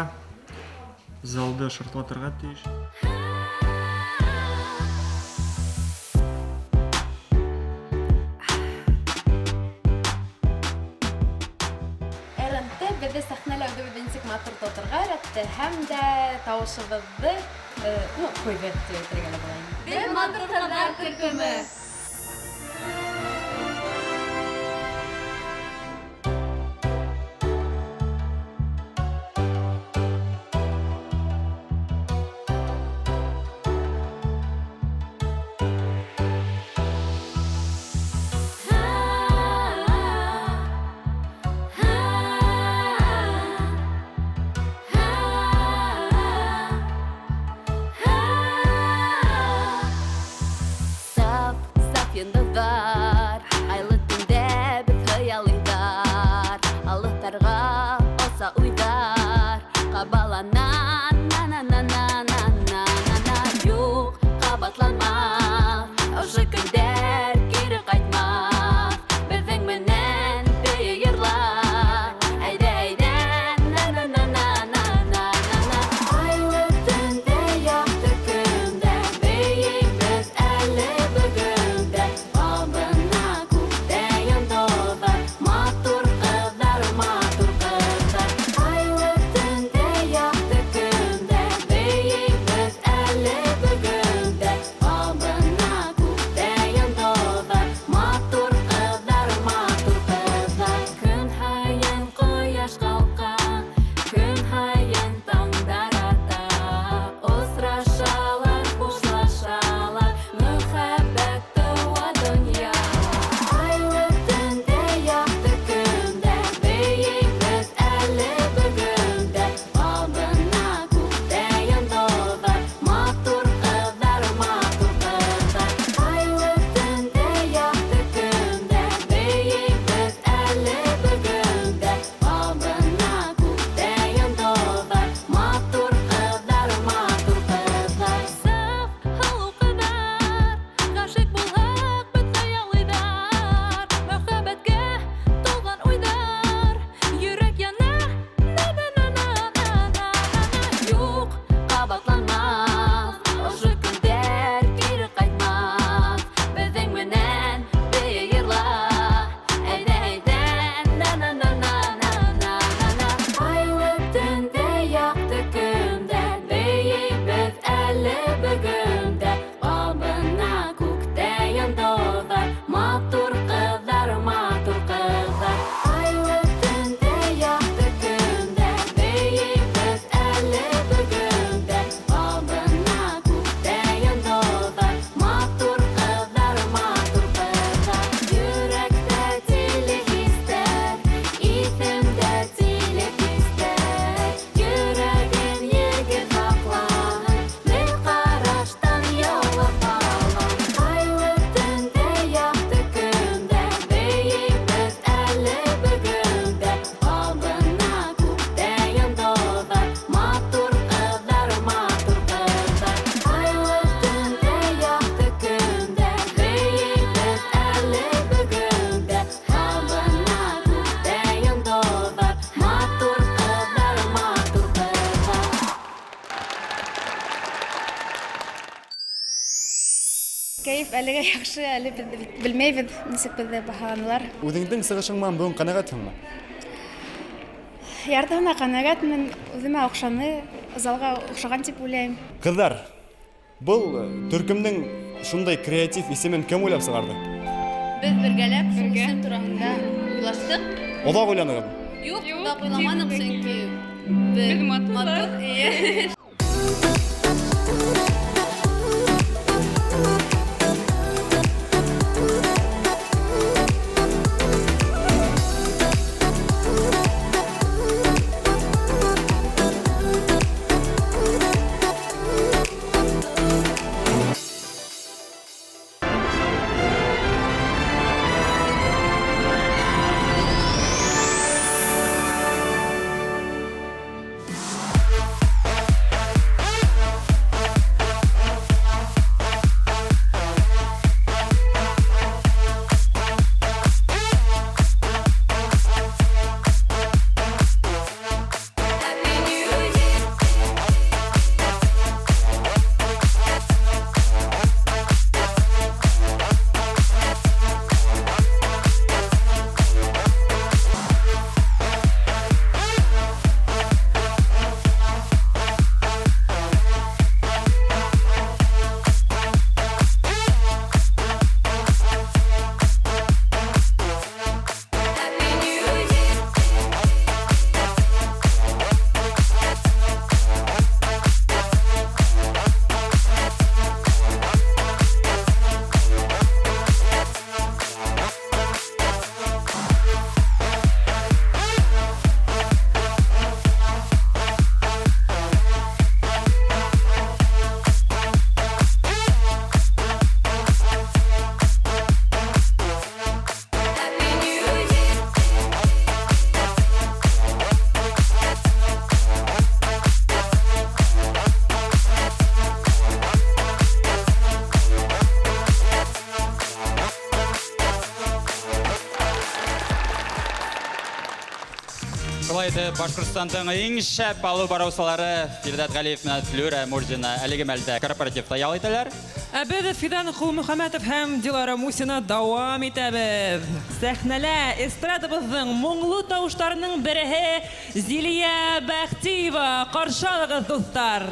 залды шартлатырға тейеш. РНТ беҙҙе сәхнәлә үҙебеҙҙе нисек матур тоторға өйрәтте һәм дә тауышыбыҙҙы ну, ҡуйҙы тип әйтергә лә була инде. Беҙ матур ҡыҙҙар төркөмө. Саф, саф йондоҙҙар, айлы төндә беҙ хыялыйҙар, алыҫтарға оса уйҙар, ҡабалана, на-на-на-на-на-на-на-на. Юҡ, ҡабатланмаҫ, ошо көндәр кире ҡайтмаҫ, беҙҙең менән бейе йырла, әйҙә, әйҙә, на-на-на-на-на-на-на-на. Айлы төндә, яҡты көндә, бейейбеҙ әле бөгөн дә, абына күктә йондоҙҙар, матур ҡыҙҙар, матур ҡыҙҙар. Айлы төндә, яҡты көндә, бейейбеҙ әле бөгөн дә, абына күктә йондоҙҙар, матур ҡыҙҙар, матур ҡыҙҙар. Көн һайын ҡояш ҡалҡа, көн һайын таңдар ата, осрашалар, хушлашалар, мөхәббәт тыуа донъя. Айлы төндә, яҡты көндә, бейейбеҙ әле бөгөн дә, абына күктә йондоҙҙар, матур ҡыҙҙар, матур ҡыҙҙар. Айлы төндә, яҡты көндә, бейейбеҙ әле бөгөн дә, абына күктә йондоҙҙар, матур ҡыҙҙар, матур ҡыҙҙар. Саф, һылыу ҡыҙҙар, ғашиҡ булһаҡ беҙ хыялыйҙар, мөхәббәткә тулған уйҙар, йөрәк яна, на-на-на-на-на-на-на. Юҡ, ҡабатланмаҫ, ошо көндәр кире ҡайтмаҫ, беҙҙең менән бейе йырла, әйҙә, әйҙә, на-на-на-на-на-на-на-на. Айлы төндә, яҡты көндә, бейейбеҙ әле бөгөн дә, абына күктә йондоҙҙар, матур ҡыҙҙар, матур ҡыҙҙар. Айлы төндә, яҡты көндә, бейейбеҙ әле бөгөн дә, абына күктә йондоҙҙар, матур ҡыҙҙар, матур ҡыҙҙар. Йөрәктә тиле хистәр, иҫемдә тиле хистәр, йөрәген егет һаҡлаһын, бер ҡараштан яулап алам. Айлы төндә, яҡты көндә, бейейбеҙ әле бөгөн дә, абына күктә йондоҙҙар, матур ҡыҙҙар, матур ҡыҙҙар. Айлы төндә, яҡты көндә, бейейбеҙ әле бөгөн дә, абына күктә йондоҙҙар, матур ҡыҙҙар, матур ҡыҙҙар. Кәйеф әлегә яҡшы, әле беҙ белмәйбеҙ, нисек беҙҙе баһаланылар. Үҙеңдең сығышың менән бөгөн ҡәнәғәтһеңме? Яртыһына ҡәнәғәтмен, үҙемә оҡшаны, залға оҡшаған тип уйлайым. Ҡыҙҙар, был төркөмдөң шундай креатив исемен кем уйлап сығарҙы? Беҙ бергәләп шул исем тураһында уйлаштыҡ. Оҙаҡ уйланығыҙмы? Юҡ, оҙаҡ уйламаныҡ, сөнки беҙ матур. Эйе. Thank Шулай итеп, Башҡортостандың иң шәп алып барыусылары Фирҙәт Ғәлиев менән Флүрә Мурзина әлеге мәлдә корпоративта ял итәләр. Ә беҙ Фидан Ҡолмөхәмәтов һәм Дилара Мусина дауам итәбеҙ. Сәхнәлә эстрадабыҙҙың моңло тауыштарының береһе Зилиә Бәхтиева. Ҡаршы алығыҙ, дуҫтар!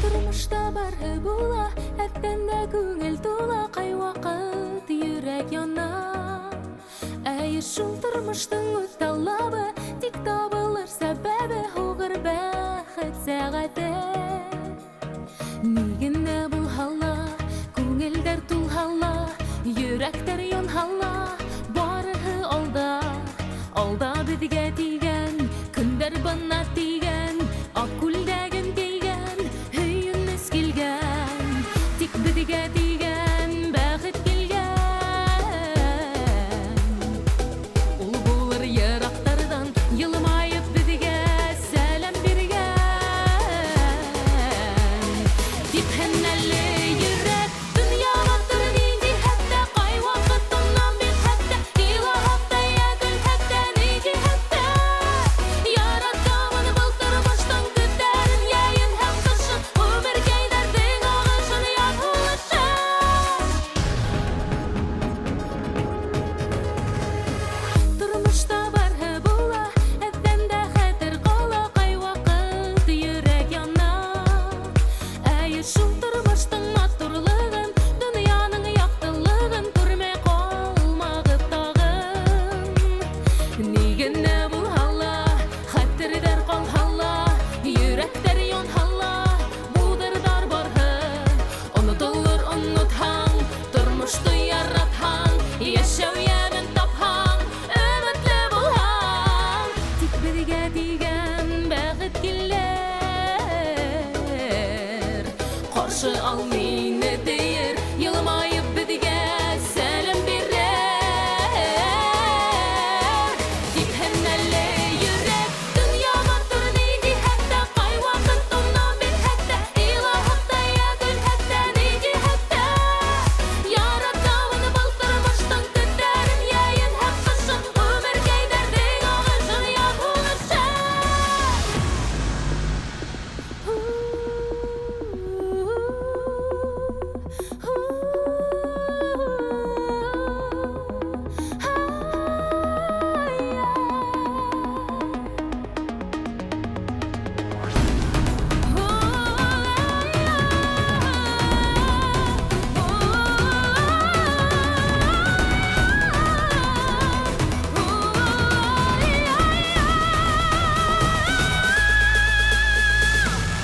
Тормошта барһы була, әптән дә күңел тула, ҡайваҡыт йөрәк яна. Әйе, шул тормоштоң үҙ талабы, тик табылыр сәбәбе, һуғыр бәхет сәғәте. Ни генә булһа ла, күңелдәр тулһа ла, йөрәктәр янһа ла, барыһы алда, алда беҙгә тигән, көндәр бына тигән, аҡ күлдәген кейгән, һөйөнөс килгән, тик беҙгә тигән, бәхет килгән. Ул булыр йыраҡтарҙан, йылмайып беҙгә сәләм биргән. Типһен әле йөрәк, донъя матур ни ниһәттә, ҡай ваҡыт унан бит хәттә, илаһаҡ та йә көлһәк тә ни ниһәттә. Яратамын был тормоштоң көндәрен, йәйен һәм ҡышын, ғүмеркәйҙәрҙең ағышын, яҙ һулышын. Тормошта барһы була, әҙҙән дә хәтер ҡала, ҡай ваҡыт йөрәк яна. Әйе, шул тормоштоң матурлығын, донъяның яҡтылығын күрмәй ҡалмағыҙ тағын. Ни генә булһа ла, хәтерҙәр ҡалһа ла, йөрәктәр янһа ла, булдырҙар барһы. Онотолор онотһаң, тормошто яратһаң, йәшәү йәмен тапһаң, өмөтлө булһаң. Тик беҙгә тигән бәхет килер. Ҡаршы ал мине тейер, йылмайып беҙгә сәләм бирер. Типһен әле йөрәк, донъя матур ни ниһәттә, ҡай ваҡыт унан бит хәттә, илаһаҡ та йә көлһәк тә ни ниһәттә. Яратамын был тормоштоң көндәрен, йәйен һәм ҡышын, ғүмеркәйҙәрҙең ағышын, яҙ һулышын.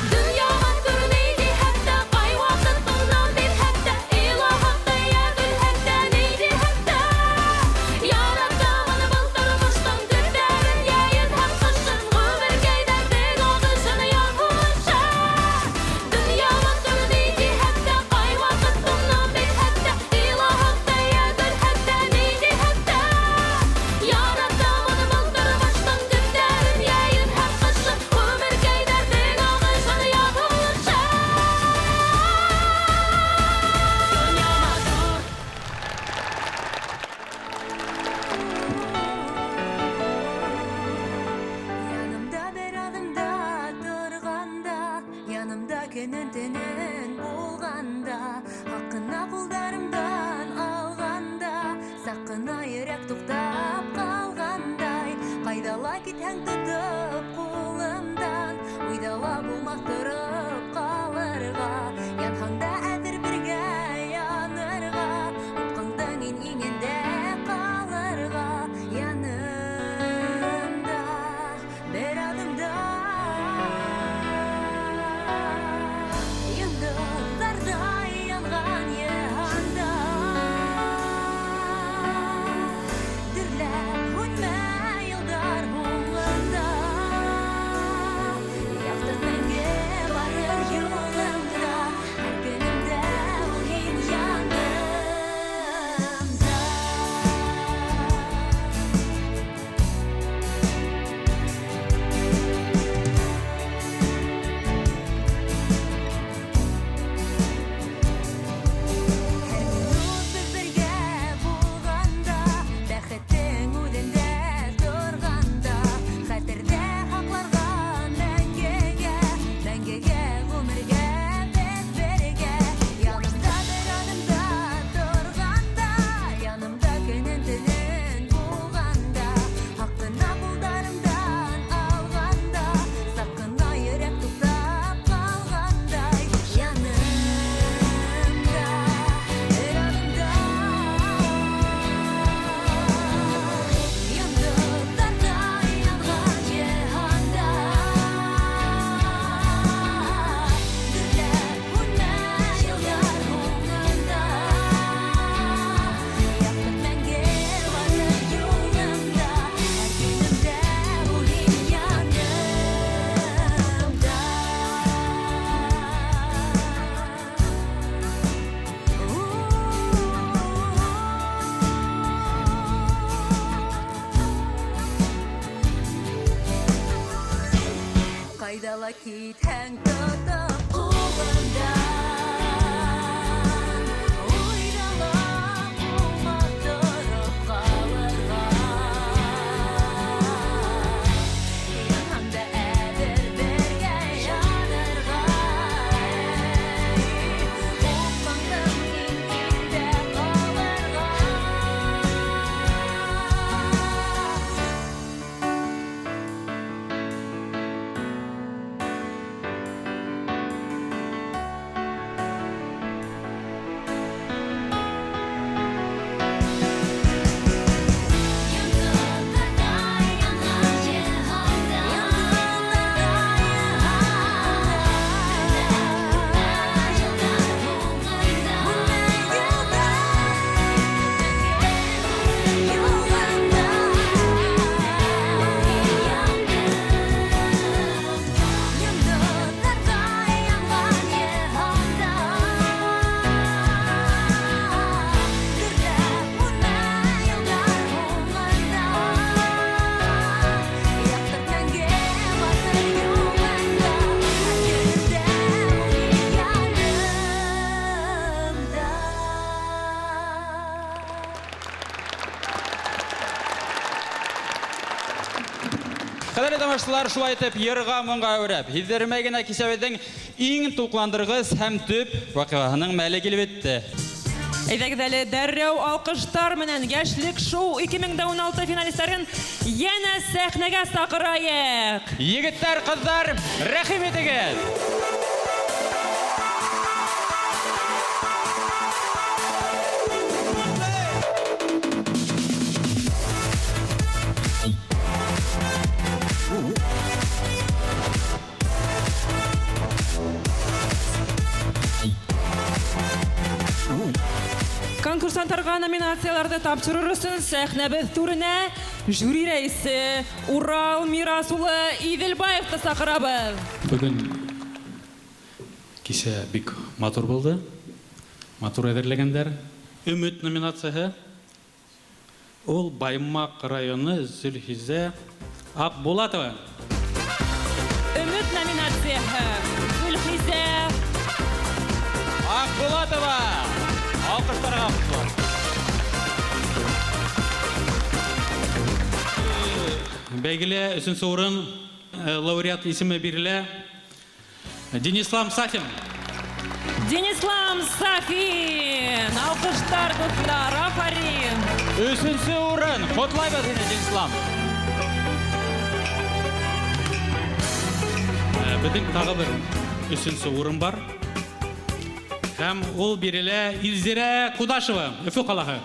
Донъя матур ни ниһәттә, ҡай ваҡыт унан бит хәттә, илаһаҡ та йә көлһәк тә ни ниһәттә. Яратамын был тормоштоң көндәрен, йәйен һәм ҡышын, ғүмеркәйҙәрҙең ағышын, яҙ һулышын. Донъя матур ни ниһәттә, ҡай ваҡыт унан бит хәттә, илаһаҡ та йә көлһәк тә ни ниһәттә. Яратамын был тормоштоң көндәрен, йәйен һәм ҡышын, ғүмеркәйҙәрҙең ағышын, яҙ һулышын. Донъя матур. Янымда бер аҙымда торғанда, янымда көнөн төнөн булғанда, хаҡына ҡулдарымдан алғанда, саҡ ҡына йөрәк туҡтап ҡалғандай, ҡайҙа ла китһәң тотоп ҡулымдан, уйҙа ла булмаҫ тороп ҡалырға, янһаң да әҙер бергә янырға, упҡындың иңендә ҡалырға, янымда бер аҙымда. Йондоҙҙарҙай янған йыһанда, дөрләп һүнмәй йылдар һуңында. Китһәң тотоп ҡулымдан, Уйҙа ла булмаҫ тороп ҡалырға. Янһаң да әҙер бергә янырға. Ҡупҡандым һин киттә ҡалырға. Йондоҙҙарҙай янған йыһанда, йылдар һуңында, юлында Йондоҙҙарҙай янған йыһанда, Дөрләп үлмә йылдар һуңында, Яҡтырт мәңге баҫыр юлыңда, Һәр көндә бул янымда. Ҡәҙерле тамашасылар, шулай итеп йырға моңға әүрәп, һиҙҙермәй генә кисәбеҙҙең иң тулҡынландырғыс һәм төп ваҡиғаһының мәле килеп етте. Әйҙәгеҙ әле дәррәү алҡыштар менән Йәшлек шоу 2016 финалистарын йәнә сәхнәгә саҡырайыҡ. Егеттәр, ҡыҙҙар, рәхим итегеҙ. Конкурсанттарға номинацияларҙы тапшырыр өсөн сәхнәбеҙ түренә жюри рәйесе Урал Мирас улы Иҙелбаевты саҡырабыҙ. Бөгөн кисә бик матур булды. Матур әҙерләгәндәр. Өмөт номинацияһы ул Баймаҡ районы Зөлхизә Аҡбулатова. Өмөт номинацияһы Зөлхизә Аҡбулатова. Алҡыштарға ҡушыла. Бәйгелә өсөнсө урын лауреат исеме бирелә Денислам Сафин. Денислам Сафин. Алҡыштар, дуҫтар, афарин. Өсөнсө урын. Ҡотлайбыҙ һине, Денислам. Беҙҙең тағы бер өсөнсө урын бар. Һәм ул бирелә Илзирә Ҡудашева, Өфө ҡалаһы.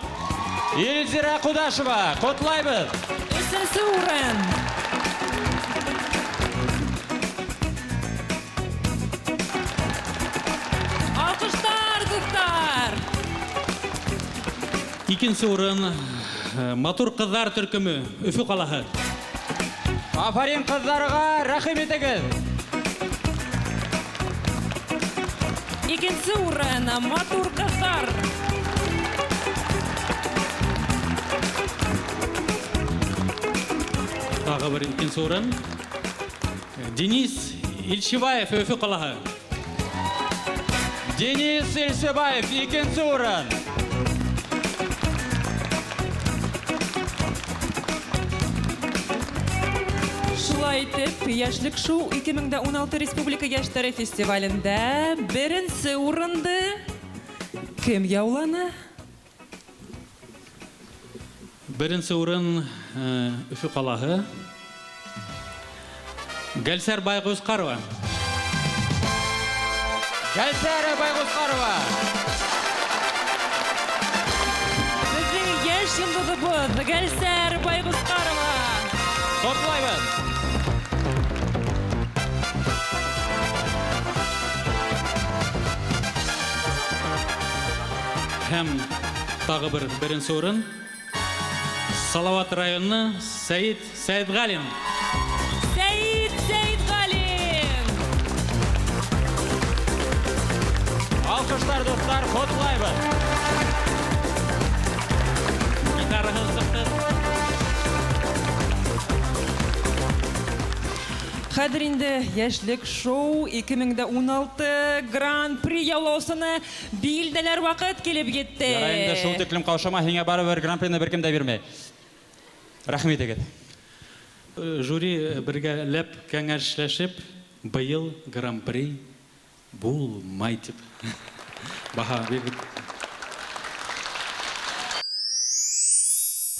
Илзирә Ҡудашева, ҡотлайбыҙ. Өсөнсө урын. Алҡыштар, дуҫтар. Икенсе урын Матур ҡыҙҙар төркөмө, Өфө ҡалаһы. Афарин ҡыҙҙарға, рәхим итегеҙ. Икенсе урын Матур ҡыҙҙар. Тағы бер икенсе урын Денис Илшибаев, Өфө ҡалаһы. Денис Илшибаев, икенсе урын. Шулай итеп, Йәшлек шоу 2016 Республика йәштәре фестивалендә беренсе урынды кем яуланы? Беренсе урын Өфө ҡалаһы. Гәлсәр Байғусҡарова. Гәлсәр Байғусҡарова. Беҙҙең йәш йондоҙобоҙ Гәлсәр Байғусҡарова. Ҡотлайбыҙ. Һәм тағы бер беренсе урын Салават районы Сәйет Сәйетғалин. Сәйет Сәйетғалин. Алҡыштар, дуҫтар, ҡотлайбыҙ. Гитараһы сыҡты. Хәҙер инде Йәшлек шоу 2016 Гран-при яулаусыны билдәләр ваҡыт килеп етте. Ярай инде, шул тиклем ҡаушама, һиңә барыбер Гран-прины бер кем дә бирмәй. Рәхим итегеҙ. Жюри бергәләп кәңәшләшеп, быйыл Гран-при булмай тип баһа бирҙек.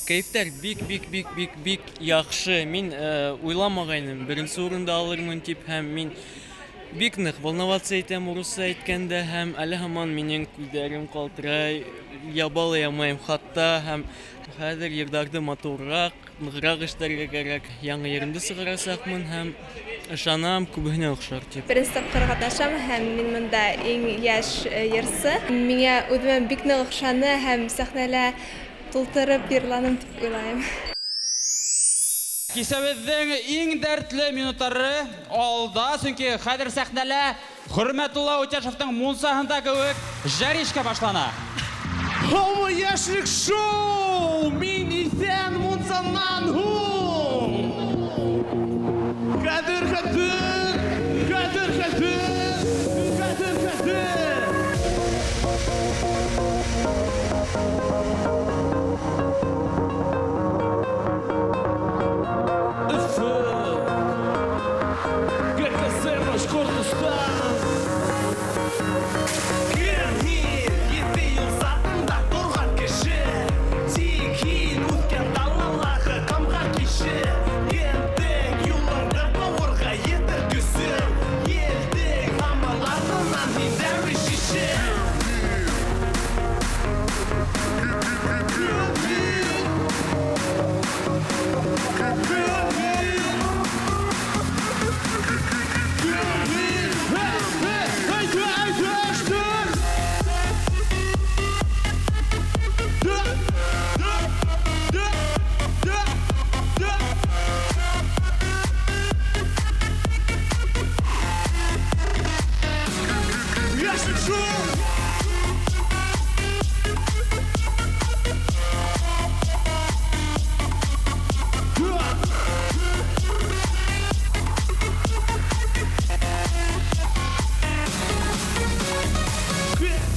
Кәйефтәр бик, бик, бик, бик, бик яҡшы. Мин уйламағайным, беренсе урынды алырмын тип, һәм мин бик ныҡ волноваться итәм урыҫса әйткәндә, һәм әле һаман минең күҙҙәрем ҡалтырай, яба ла ямайым хатта, һәм хәҙер йырҙарҙы матурыраҡ, нығыраҡ эшләргә кәрәк. Яңы йырымды сығарасаҡмын һәм ышанам, күбеһенә оҡшар тип. Беренсе тапҡыр ҡатнашам һәм мин бында иң йәш йырсы. Миңә үҙемә бик ныҡ оҡшаны һәм сәхнәлә тултырып йырланым тип уйлайым. Кисәбеҙҙең иң дәртле минуттары алда, сөнки хәҙер сәхнәлә Хөрмәтулла Үтәшевтең мунсаһында кеүек жаришка башлана. Һаумы, Йәшлек шоу! Мин иҫән мунсанан һуң! Хәҙер, хәҙер! Хәҙер, хәҙер! Хәҙер, хәҙер! Өфө! ГКС Башҡортостан! Кем һин? Ете юл сатында торған кеше. Тик һин үткән далалағы ҡамға кеше. Кемдең юлыңды бауырға етер көсөң? Елдең һаман артынан һин дәүер шеше.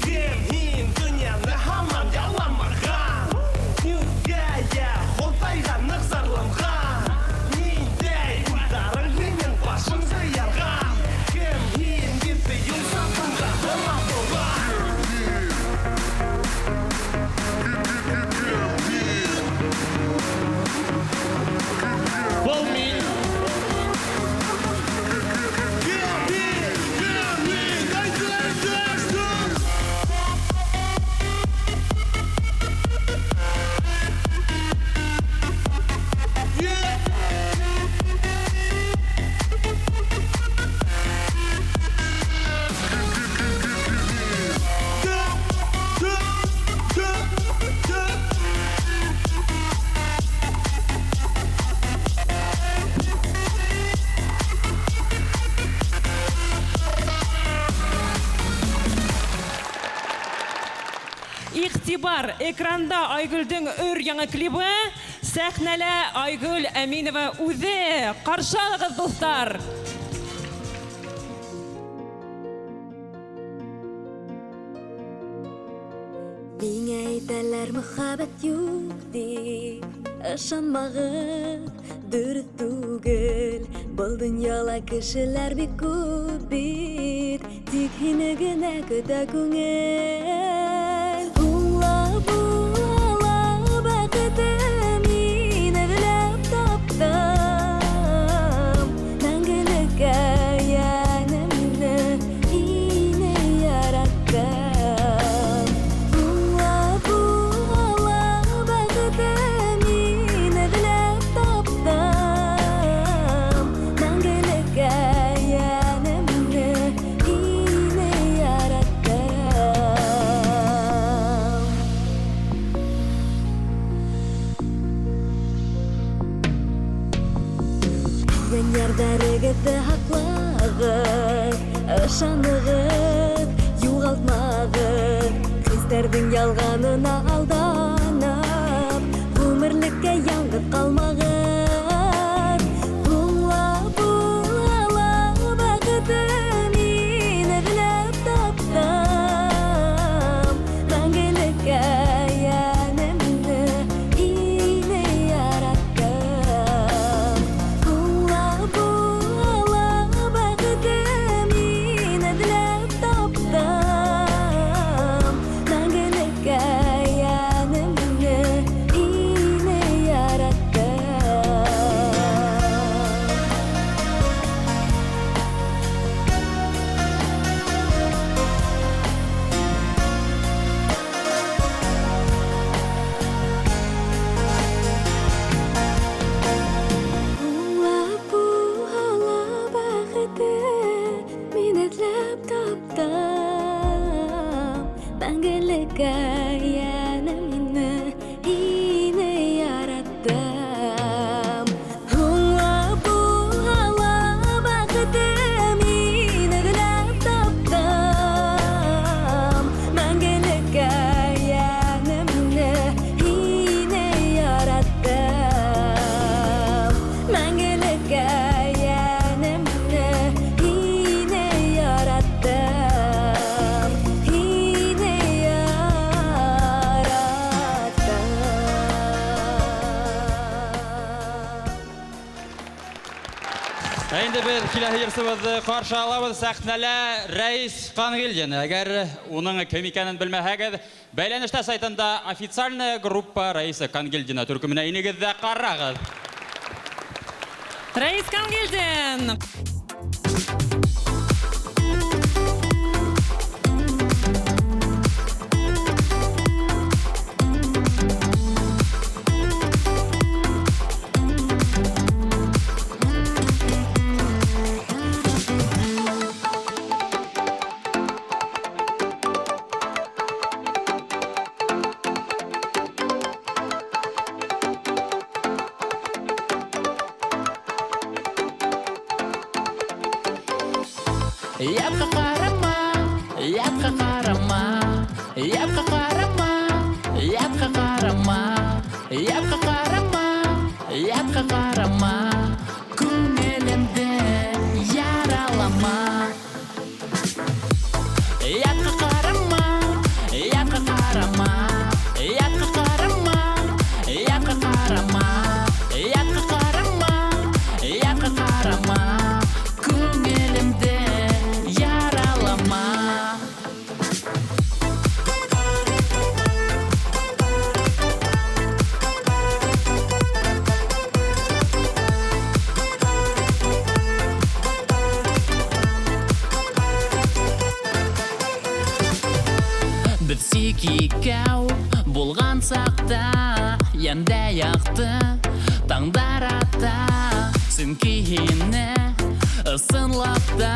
Кем һин донъяны һаман яуламаған? Күккә йә Хоҙайға ныҡ зарланған. Ниндәй уйҙарың һинең башыңды ярған? Кем һин ете юл сатында бына торған? Был мин. Кем һин? Кем һин? Әйт, әйт, әйт! Иғтибар, экранда Айгөлдөң өр яңы клибы, сәхнәлә Айгөл Әминова үҙе. Ҡаршы алығыҙ, дуҫтар! Миңә әйтәләр мөхәббәт юҡ тип, ышанмағыҙ, дөрөҫ түгел. Был донъяла кешеләр бик күп бит, тик һине генә көтә күңел. Уңлап була бәхетем, һине эҙләп таптым. Мәңгелеккә йәнемде һине яраттым. Уңлап була бәхетем, һине эҙләп таптым. Мәңгелеккә йәнемде һине яраттым. Һөйгән йәрҙәрегеҙҙе һаҡлағыҙ, ышанығыҙ, юғалтмағыҙ. Хистәрҙең ялғанына алданып, ғүмерлеккә яңғыҙ ҡалмағыҙ. Һуңлап була Ә инде беҙ киләһе йырсыбыҙҙы ҡаршы алабыҙ сәхнәлә Рәис Ҡангилдин. Әгәр уның кем икәнен белмәһәгеҙ, бәйләнештә сайтында официальная группа Раиса Кангильдина төркөмөнә инегеҙ ҙә ҡарағыҙ. Рәис Кангилдин. Ятҡа ҡарама, ятҡа ҡарама, ятҡа ҡарама, ятҡа ҡарама, ятҡа ҡарама, ятҡа ҡарама, күңелемде яралама. Ятҡа ҡарама, ятҡа ҡарама, ятҡа ҡарама, ятҡа ҡарама, ятҡа ҡарама, ятҡа ҡарама, күңелемде яралама. Беҙ тик икәү булған саҡта йәндә яҡты таңдар ата, сөнки һине ысынлап та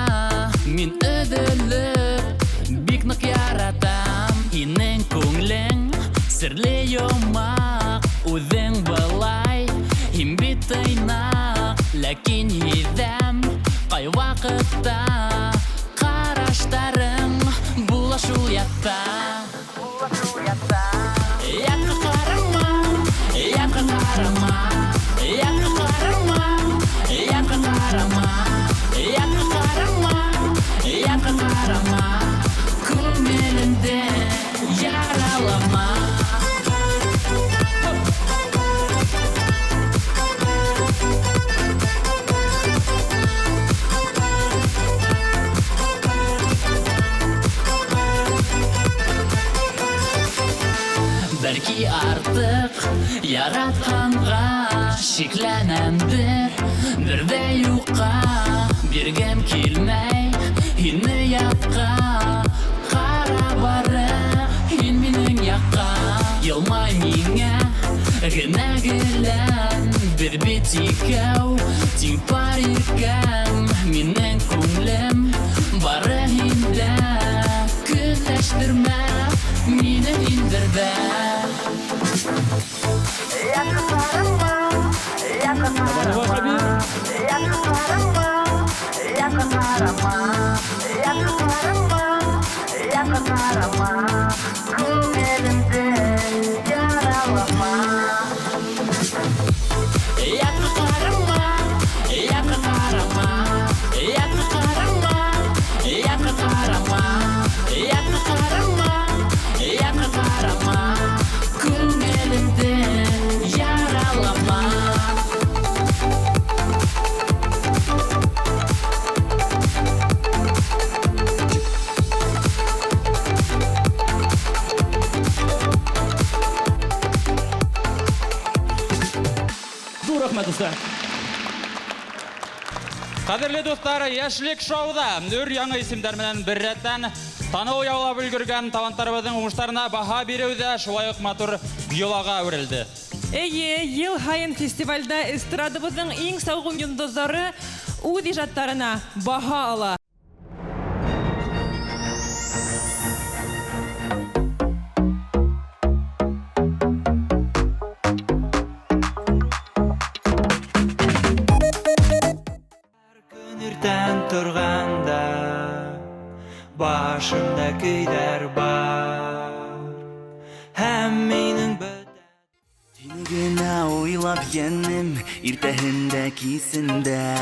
мин өҙөлөп бик ныҡ яратам. Һинең күңелең серле йомаҡ, үҙең былай һин бит тыйнаҡ, ләкин һиҙәм ҡай ваҡытта ҡараштарың була шул яҡта. Ятҡа ҡарама, ятҡа ҡарама, ятҡа ҡарама, ятҡа ҡарама, ятҡа ҡарама, ятҡа ҡарама, күңелемде яралама. Бәлки артыҡ яратҡанға шикләнәмдер, бер ҙә юҡҡа биргем килмәй һине ятҡа. Ҡара бары һин минең яҡҡа, йылмай миңә генә гелән. Беҙ бит икәү тиң пар икән, минең күңелем бары һиндә. Көнләштермә мине һин бер ҙә. Ятҡа ҡарама, ятҡа ҡарама, ятҡа ҡарама, ятҡа ҡарама, ятҡа ҡарама, ятҡа ҡарама, күңелемде яралама. Ятҡа ҡарама, ятҡа ҡарама, ятҡа ҡарама, ятҡа ҡарама, ятҡа ҡарама, ятҡа ҡарама, күңелемде яралама. Ҙур рәхмәт, дуҫтар. Ҡәҙерле дуҫтар, Йәшлек шоуҙа өр яңы исемдәр менән бер рәттән танылыу яулап өлгөргән таланттарыбыҙҙың уңыштарына баһа биреү ҙә шулай уҡ матур йолаға әүерелде. Эйе, йыл һайын фестивалдә эстрадабыҙҙың иң сауғын йондоҙҙары үҙ ижадтарына баһа ала. Иртән торғанда башымда көйҙәр бар, һәм минең бөтә Һине генә уйлап йәнем, иртәһендә кисендә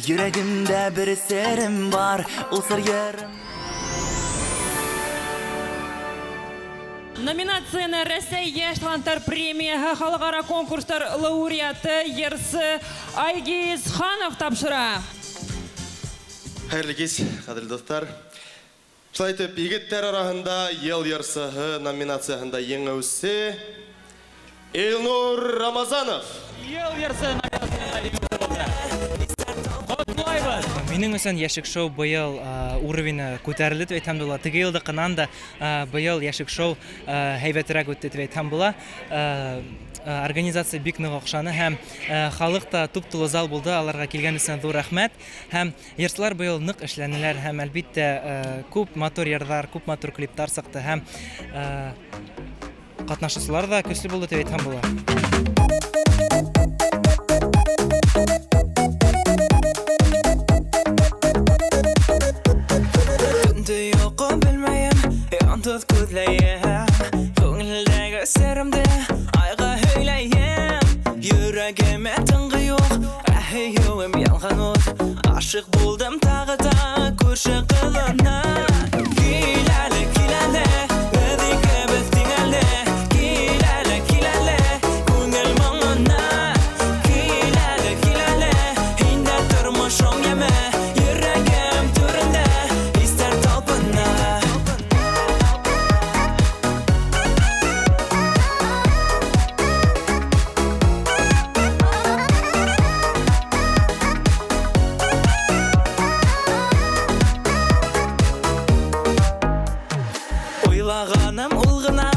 йөрәгемдә бер серем бар, ул сер йырым. Номинацияны Рәсәй йәш таланттар премияһы халыҡ-ара конкурстар лауреаты йырсы Айгиз Ханов тапшыра. Хәйерле кис, ҡәҙерле дуҫтар. Шулай итеп, егеттәр араһында Йыл йырсыһы номинацияһында еңеүсе Илнур Рамазанов. Йыл йырсы номинацияһында еңеүсе булды. Ҡотлайбыҙ! Минең өсөн Йәшлек шоу быйыл уровены күтәрелде тип әйтһәм була. Теге йылдыҡынан да быйыл Йәшлек шоу һәйбәтерәк үтте тип әйтһәм була. Организация бик ныҡ оҡшаны һәм халыҡ та туп-тулы зал булды. Аларға килгән өсөн ҙур рәхмәт. Һәм йырсылар быйыл ныҡ эшләнеләр һәм әлбиттә күп матур йырҙар, күп матур клиптар сыҡты һәм ҡатнашыусылар ҙа көслө булды тип әйтһәм була. Төндө йоҡо белмәйем, йондоҙ күҙләйем, күңелдәге серемде айға һөйләйем. Йөрәгемә тынғы юҡ, ә һөйөүем янған ут. Ашыҡ булдым тағы да күрше ҡыҙына. Кил әле, кил әле, беҙ икебеҙ тиң әле. Кил әле, кил әле, күңел моңона. Кил әле, кил әле, һин дә тормошом йәме. Йөрәгем түрендә хистәр талпына. Уйлағаным ул ғына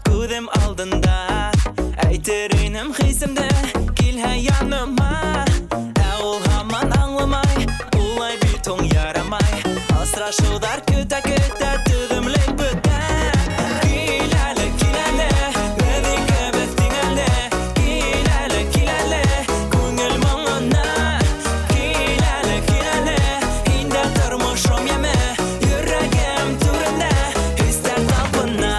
күҙем алдында. Әйтер инем хисемде, килһә яныма. Ә ул һаман аңламай, улай бит һуң ярамай. Осрашыуҙар көтә-көтә төҙөмләй бөтә. Кил әле, кил әле, беҙ икебеҙ тиң әле. Кил әле, кил әле, күңел моңона. Кил әле, кил әле, һин дә тормошом йәме. Йөрәгем түрендә хистәр талпына.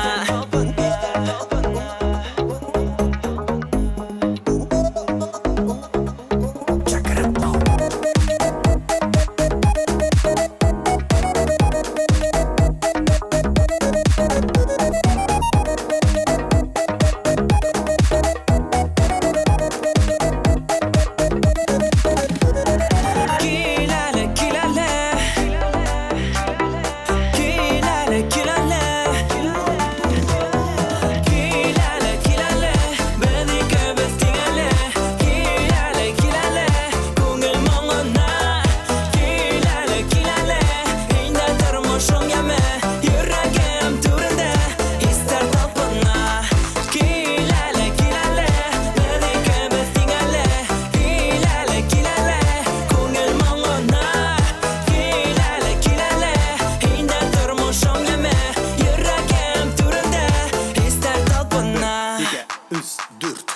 Кил әле, кил әле. Кил әле, кил әле. Кил әле, кил әле, беҙ икебеҙ тиң әле. Кил әле, кил әле, күңел моңона. Кил әле, кил әле, һин дә тормошом йәме. Йөрәгем түрендә хистәр талпына. Кил әле, кил әле, беҙ икебеҙ тиң әле. Кил әле, кил әле, күңел моңона. Кил әле, кил әле, һин дә тормошом йәме. Йөрәгем түрендә хистәр талпына. Ике, өс, дүрт.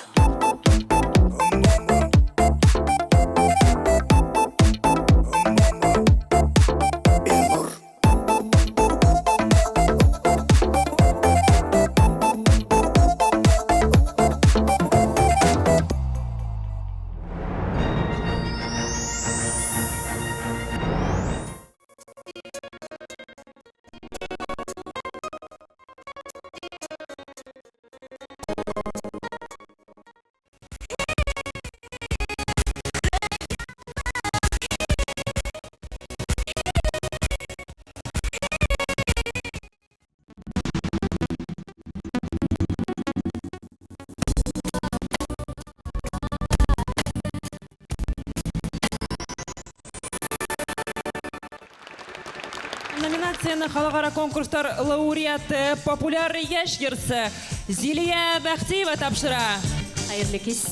Номинацияны халыкара конкурстар лауреаты, популяр яшь йырсы Зилия Бәхтиева тапшыра. Хәйерле кис.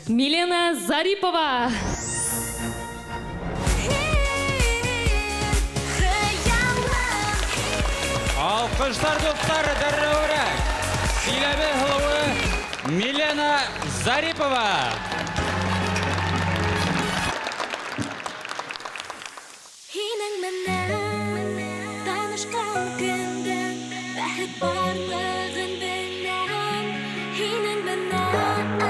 Милена Зарипова. Алҡыштар, дуҫтар, дәррәүерәк. Силәбе һылыуы Милена Зарипова. Һинең менән танышҡан көндән бәхет барлығын беләм. Һинең менән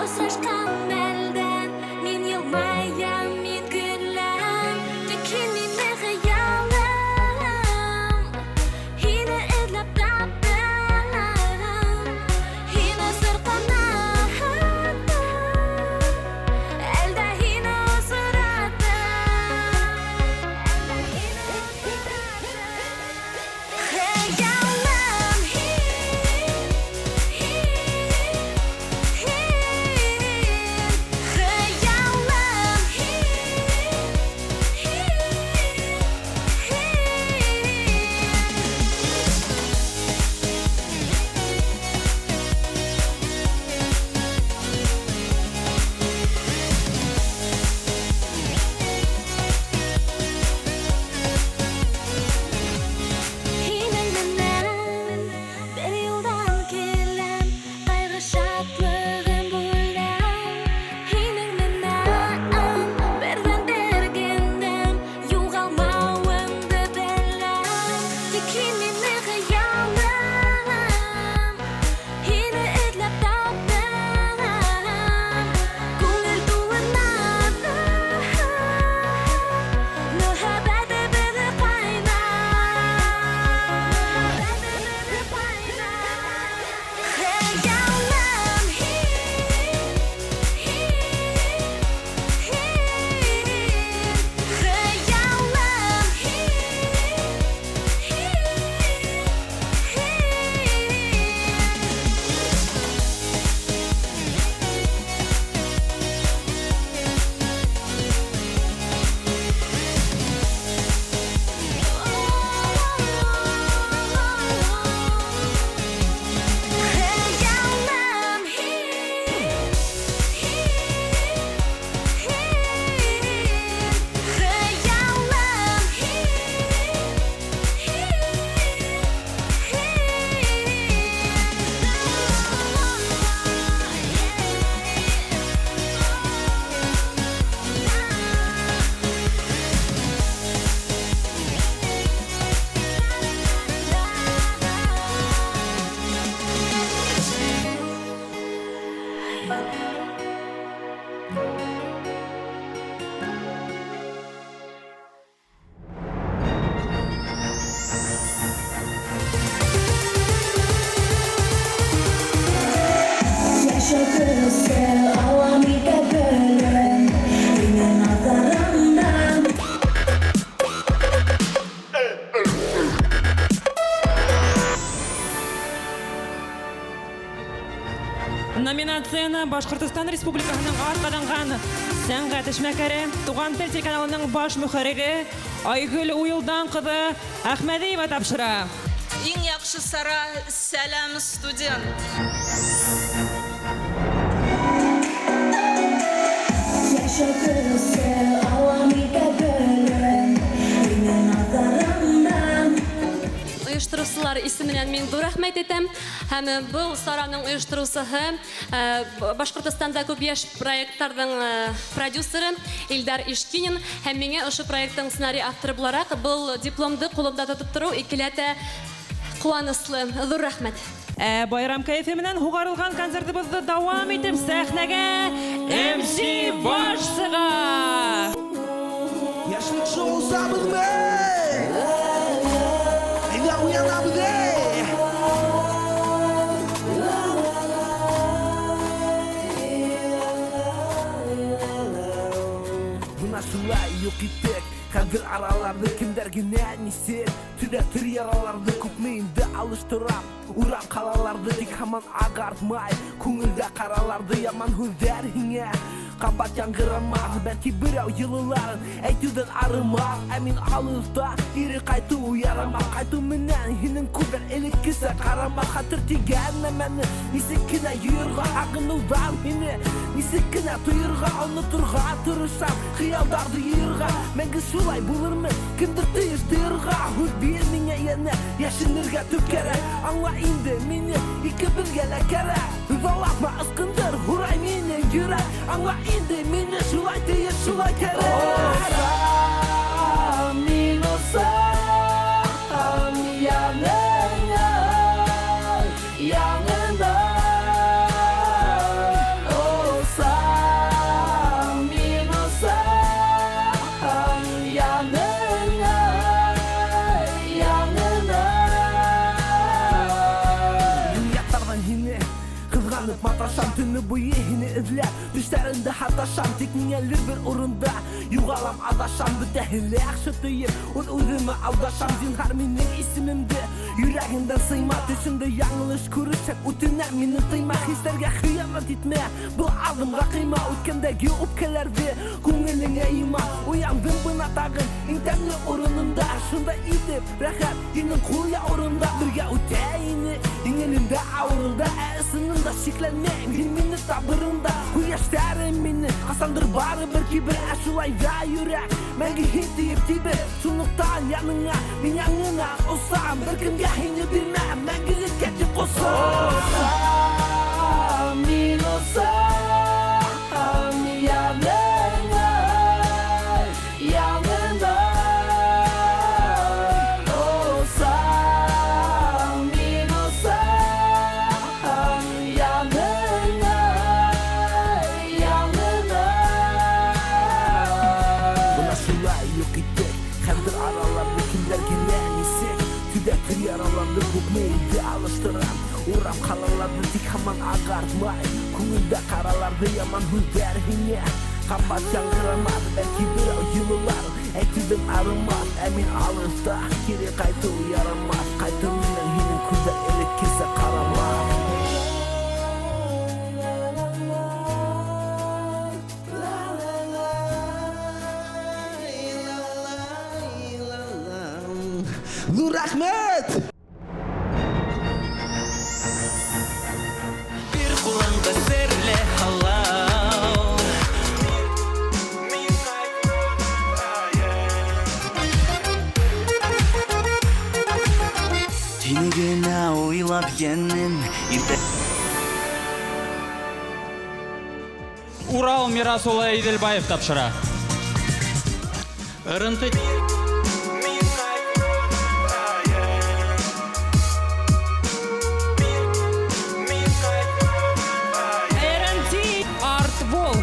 осрашҡан мәлдән мин йылмаям, мин көләм. Тик һин мине хыялым, һине эҙләп таптым, һине осор ҡанаттым. Номинацияны Башҡортостан Республикаһының атҡаҙанған сәнғәт эшмәкәре, Туған тел телеканалының баш мөхәррире Айгөл Уйылдан ҡыҙы Әхмәҙиева тапшыра. Иң яҡшы сара «Сәләм, студент». Ойоштороусылар исеменән мин ҙур рәхмәт әйтәм. Һәм был сараның ойоштороусыһы Башҡортостанда күп йәш проекттарҙың продюсеры Илдар Ишкинин. Һәм миңә ошо проекттың сценарий авторы булараҡ был дипломды ҡулымда тотоп тороу икеләтә ҡыуаныслы. Ҙур рәхмәт. Байрам кәйефе менән һуғарылған концертыбыҙҙы дауам итеп сәхнәгә MC Баш сыға. Йәшлек шоу сабыҙмы? Әйҙә уянабыҙ, эй! Бына шулай юҡ иттек хәҙер араларҙы, кемдәр генә нисек төҙәтер яраларҙы, күпме инде алыштырам урам ҡалаларҙы, тик һаман ағартмай күңелдә ҡараларҙы, яман һүҙҙәр һиңә ҡабат яңғырамаҫ, бәлки берәү йылыларын әйтеүҙән арымаҫ, ә мин алыҫта кире ҡайтыу ярамаҫ, ҡайтыу менән һинең күҙҙәр элеккесә ҡарамаҫ, хәтер тигән нәмәне нисек кенә йыйырға, һағыныуҙан һине нисек кенә тойорға, оноторға тырышам, хыялдарҙы йыйырға, мәңге шулай булырмы, кемдер тейеш тыйырға, һүҙ бир миңә йәнә йәшенергә төп кәрәк, аңла инде мине икебеҙгә лә кәрәк, һыҙалатма, ысҡындыр, һорай минең йөрәк, аңла инде мине шулай тейеш, шулай кәрәк. Осам, мин осам, яныңа, яныңа. Осам, мин осам, яныңа, яныңа. Яттарҙан һине ҡыҙғанып маташам, төнө буйы һине эҙләп, төштәреңдә һаташам, тик ниңәлер бер урында юғалам, аҙашам, бөтәһе лә яҡшы тойоп, үҙ-үҙемә алдашам, зинһар минең исемемде йөрәгеңдән сыйма, төшөмдө яңылыш күрешеп, үтенәм мине тыйма, хистәргә хыянат итмә, был аҙымға ҡыйма, үткәндәге үпкәләрҙе күңелеңә йыйма, уяндым бына тағын иң тәмле урынында, шунда итеп рәхәт һинең ҡул яурында, бергә үтә ине еңелендә ауырында, ә ысынында шикләнмәйем, һин мине табырыңда, күҙ йәштәрем мине ҡасандыр барыбер кибер, ә шулай ҙа йөрәк мәңге һин тиеп тибер, шунлыҡтан яныңа мин яңынан осам, бер кемгә һине бирмәм, мәңгелеккә тип ҡосам. Осам, мин осам, яныңа, яныңа. Осам, мин осам, яныңа, яныңа. Бына шулай юҡ иттек хәҙер араларҙы, кемдәр генә нисек төҙәтер яраларҙы, күпме инде алыштырам урам ҡалаларҙы, тик һаман ағартмай күңелдә ҡараларҙы, яман һүҙҙәр һиңә ҡабат яңғырамаҫ, бәлки берәү йылылар әйтеүҙән арымаҫ, ә мин алыҫта кире ҡайтыу ярамаҫ, ҡайтыу менән һинең күҙҙәр элеккесә ҡарамаҫ. Ҙур рәхмәт! Бир ҡулыңды серле һалау. Һине генә уйлап йәнем иртә. Урал Мирас улы Иделбаев тапшыра. РНТ. РНТ Артвол.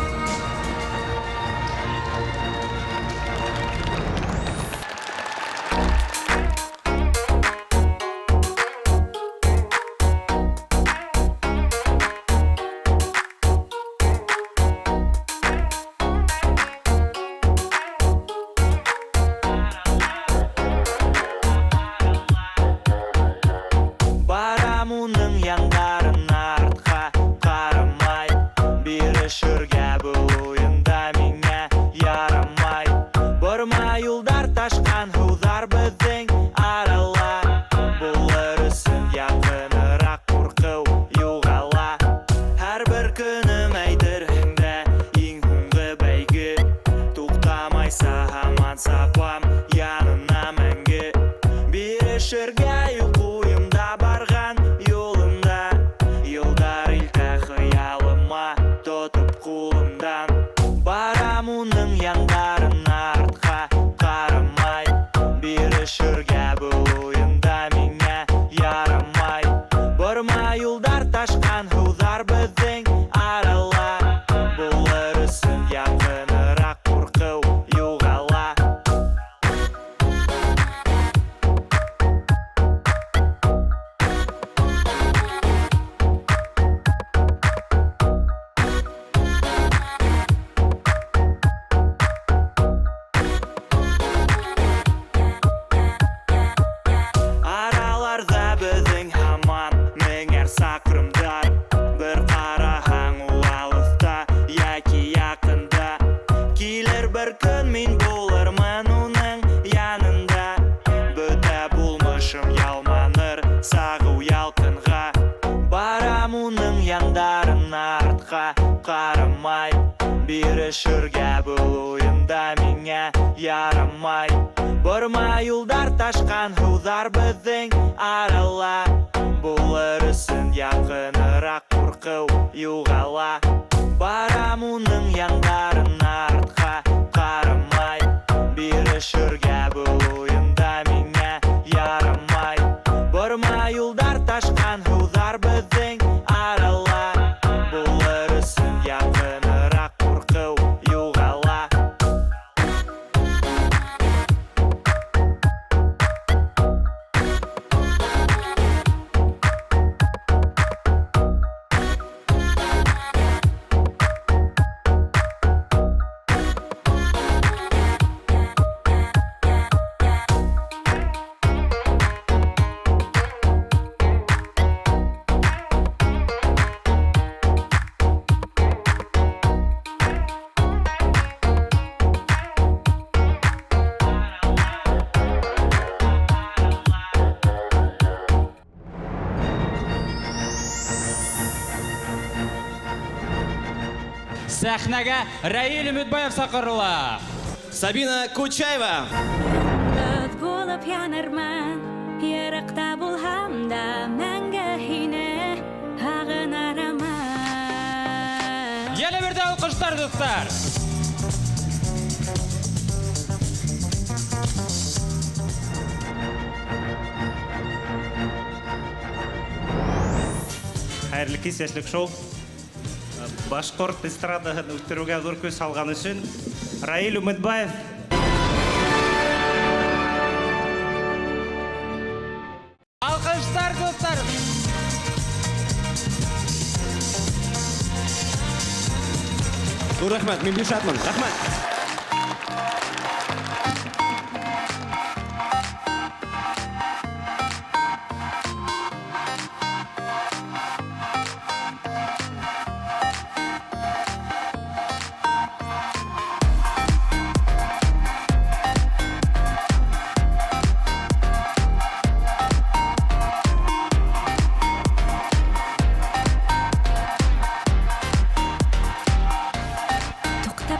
Бирешергә был уйында миңә ярамай. Борма юлдар ташҡан һыуҙар беҙҙең арала. Булыр өсөн яҡыныраҡ ҡурҡыу юғала. Барам уның яндарына артҡа ҡарамай. Бирешергә был уйында миңә ярамай. Борма юлдар ташҡан һыуҙар беҙҙең арала. Булыр өсөн яҡыныраҡ ҡурҡыу юғала. Сәхнәгә Раил Өметбаев саҡырыла. Сабина Кучаева. Йондоҙ булып янырмын, йыраҡта булһам да мәңге һине һағынырмын. Йәнә берҙә алҡыштар, дуҫтар. Хәйерле кис, йәшлек шоу. Башҡорт эстрадаһын үҫтереүгә ҙур көс һалған өсөн Раил Өметбаев. Алҡыштар, дуҫтар. Ҙур рәхмәт, мин бик шатмын. Рәхмәт.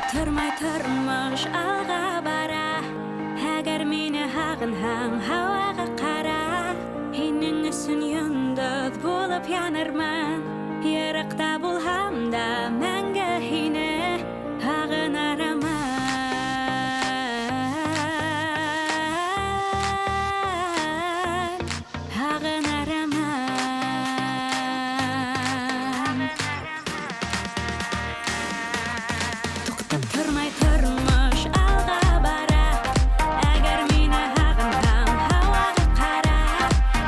Тормай тормош алға бара, әгәр мине һағынһаң, һауаға ҡара. Һинең өсөн йондоҙ булып янырмын, йыраҡта булһам да мәңге һине һағынырмын. Һағынырмын. Тормай тормош алға бара, әгәр мине һағынһаң, һауаға ҡара.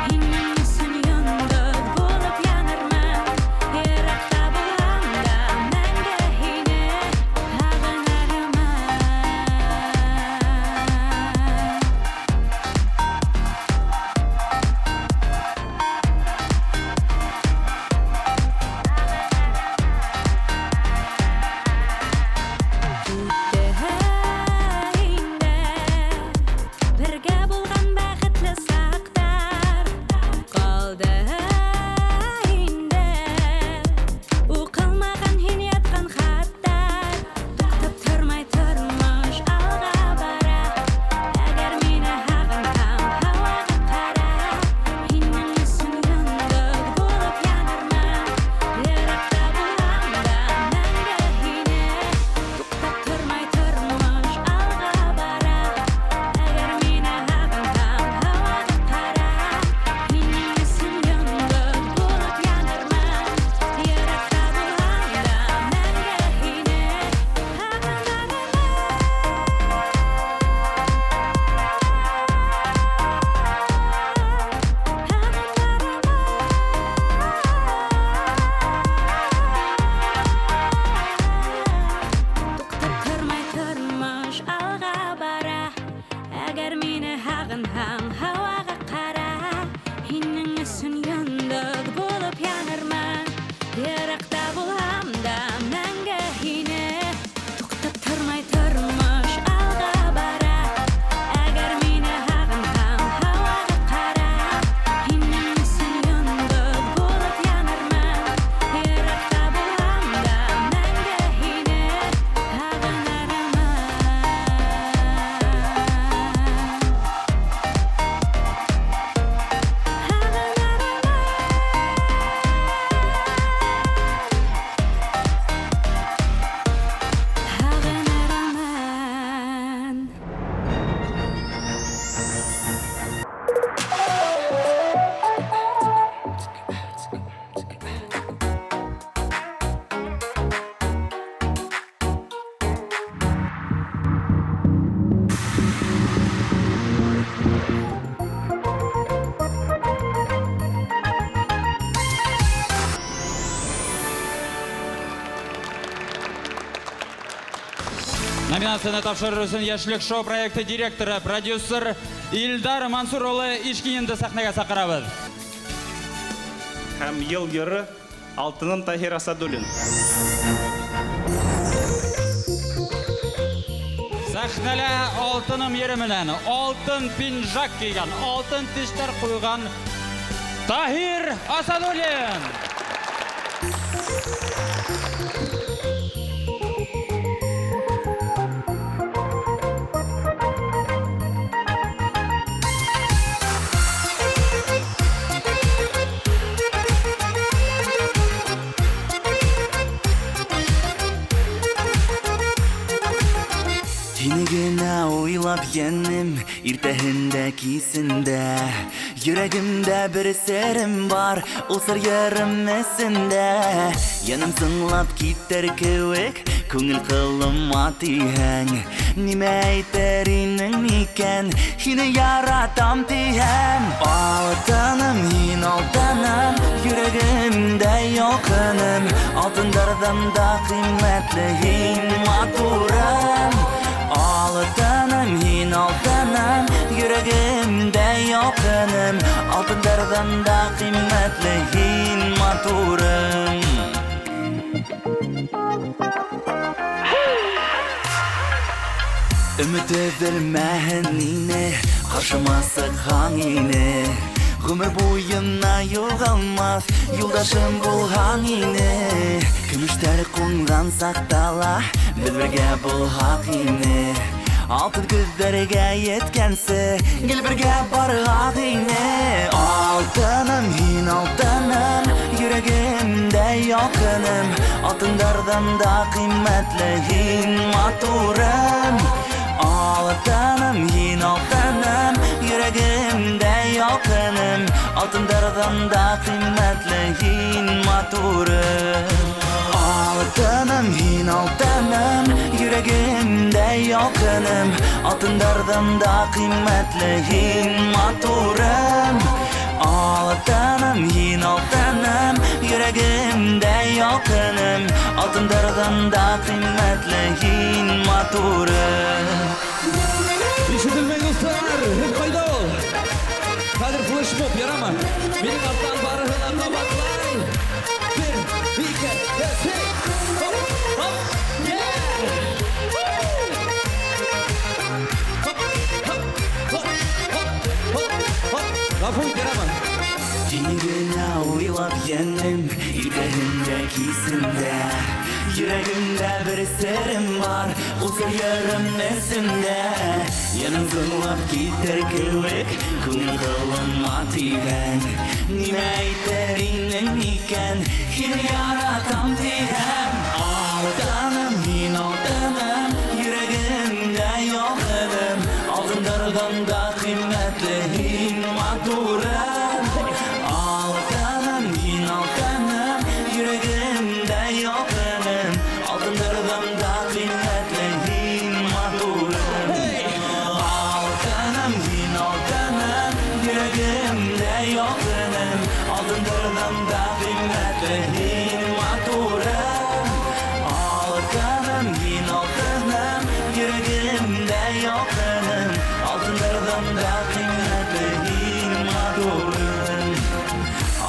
Һинең өсөн йондоҙ булып янырмын, йыраҡта булһам да мәңге һине һағынырмын. Бергә булған бәхетле саҡтар ҡалды инде, уҡылмаған һин яҙған хаттар. Туҡтап тормай тормош алға бара, әгәр мине һағынһаң, һауаға ҡара. Һинең өсөн йондоҙ булып янырмын, йыраҡта булһам да мәңге һине. Туҡтап тормай тормош алға бара, әгәр мине һағынһаң, һауаға ҡара. Һинең өсөн йондоҙ булып янырмын, йыраҡта булһам да мәңге һине һағынырмын. Туҡтап тормай тормош алға бара, әгәр мине һағынһаң, һауаға ҡара. Һинең өсөн йондоҙ булып янырмын, йыраҡта булһам да мәңге һине. Туҡтап тормай тормош алға бара, әгәр мине һағынһаң, һауаға ҡара. Һинең өсөн йондоҙ булып янырмын, йыраҡта булһам да мәңге һине һағынырмын. Номинацияны тапшырыр өсөн Йәшлек шоу проекты директоры, продюсер Илдар Мансур улы Ишкининды сәхнәгә саҡырабыҙ. Һәм йыл йыры Алтыным Таһир Асадуллин. Сәхнәлә Алтыным йыры менән алтын пинжак кейгән, алтын тештәр ҡуйған Таһир Асадуллин. Һине генә уйлап йәнем, иртәһендә, кисендә. Йөрәгемдә бер серем бар, ул сер йырым эсендә. Йәнем тыңлап китер кеүек, күңел ҡылыма тиһәң. Нимә әйтер инең икән, һине яратам тиһәм. Алтыным, һин алтыным, йөрәгемдә ялҡыным. Алтындарҙан да ҡиммәтле һин матурым. Алтыным, һин алтыным, йөрәгемдә ялҡыным. Алтындарҙан да ҡиммәтле һин матурым. Өмөт өҙөлмәһен ине, ҡаршыма сыҡһаң ине. Ғүмер буйына юғалмаҫ юлдашым булһаң ине. Көмөштәр ҡунған саҡта ла беҙ бергә булһаҡ ине. Алтын көҙҙәргә еткәнсе гел бергә барһаҡ ине. Алтыным, һин алтыным, йөрәгемдә ялҡыным. Алтындарҙан да ҡиммәтле һин матурым. Алтыным, һин алтыным, йөрәгемдә ялҡыным. Алтындарҙан да ҡиммәтле һин матурым. Алтыным, һин алтыным, йөрәгемдә ялҡыным. Алтындарҙан да ҡиммәтле һин матурым. Алтыным, һин алтыным, йөрәгемдә ялҡыным. Алтындарҙан да ҡиммәтле һин матурым. Ишетелмәй, дуҫтар, һеҙ ҡайҙа ул? Хәҙер флешмоб ярамы? Минең арттан барыһы ла ҡабатлай. Бер, ике, өс, хоп, хоп, yeah! Хоп, хоп, хоп, хоп, хоп, хоп. Ғәфү ит, ярамы? Һине генә уйлап йәнем, иртәһендә, кисендә. Йөрәгемдә бер серем бар, ул сер йырым эсендә. Йәнем тыңлап китер кеүек, күңел ҡылыма тиһәң. Нимә әйтер инең икән, һине яратам тиһәм. Алтыным, һин алтыным, йөрәгемдә ялҡыным. Алтындарҙан да ҡиммәтле һин матурым. Алтыным, һин алтыным, йөрәгемдә ялҡыным. Алтындарҙан да ҡиммәтле һин матурым. Алтыным, һин алтыным, йөрәгемдә ялҡыным. Алтындарҙан да ҡиммәтле һин матурым. Алтыным, һин алтыным, йөрәгемдә ялҡыным. Алтындарҙан да ҡиммәтле һин матурым.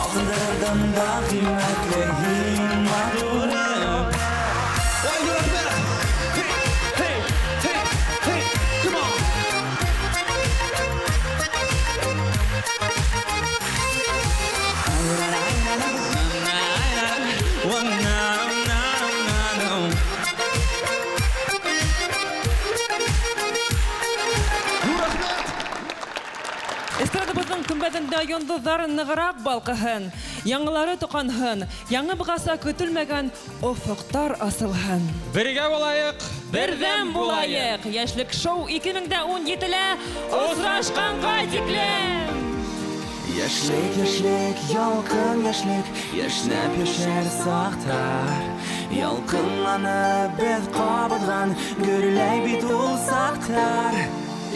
Алтындарҙан да ҡиммәтле һин матурым. Ой, ҙур рәхмәт! Hey, hey, hey, hey, come on! Эстрадабыҙҙың көмбәҙендә йондоҙҙар нығыраҡ балҡыһын, яңылары тоҡанһын, яңы бығаса көтөлмәгән офоҡтар асылһын. Бергә булайыҡ, берҙәм булайыҡ. Йәшлек шоу 2017-лә осрашҡанға тиклем. Йәшлек, йәшлек, ялҡын йәшлек, йәшнәп йәшәр саҡтар. Ялҡынланып беҙ ҡабыҙған, гөрләй бит ул саҡтар.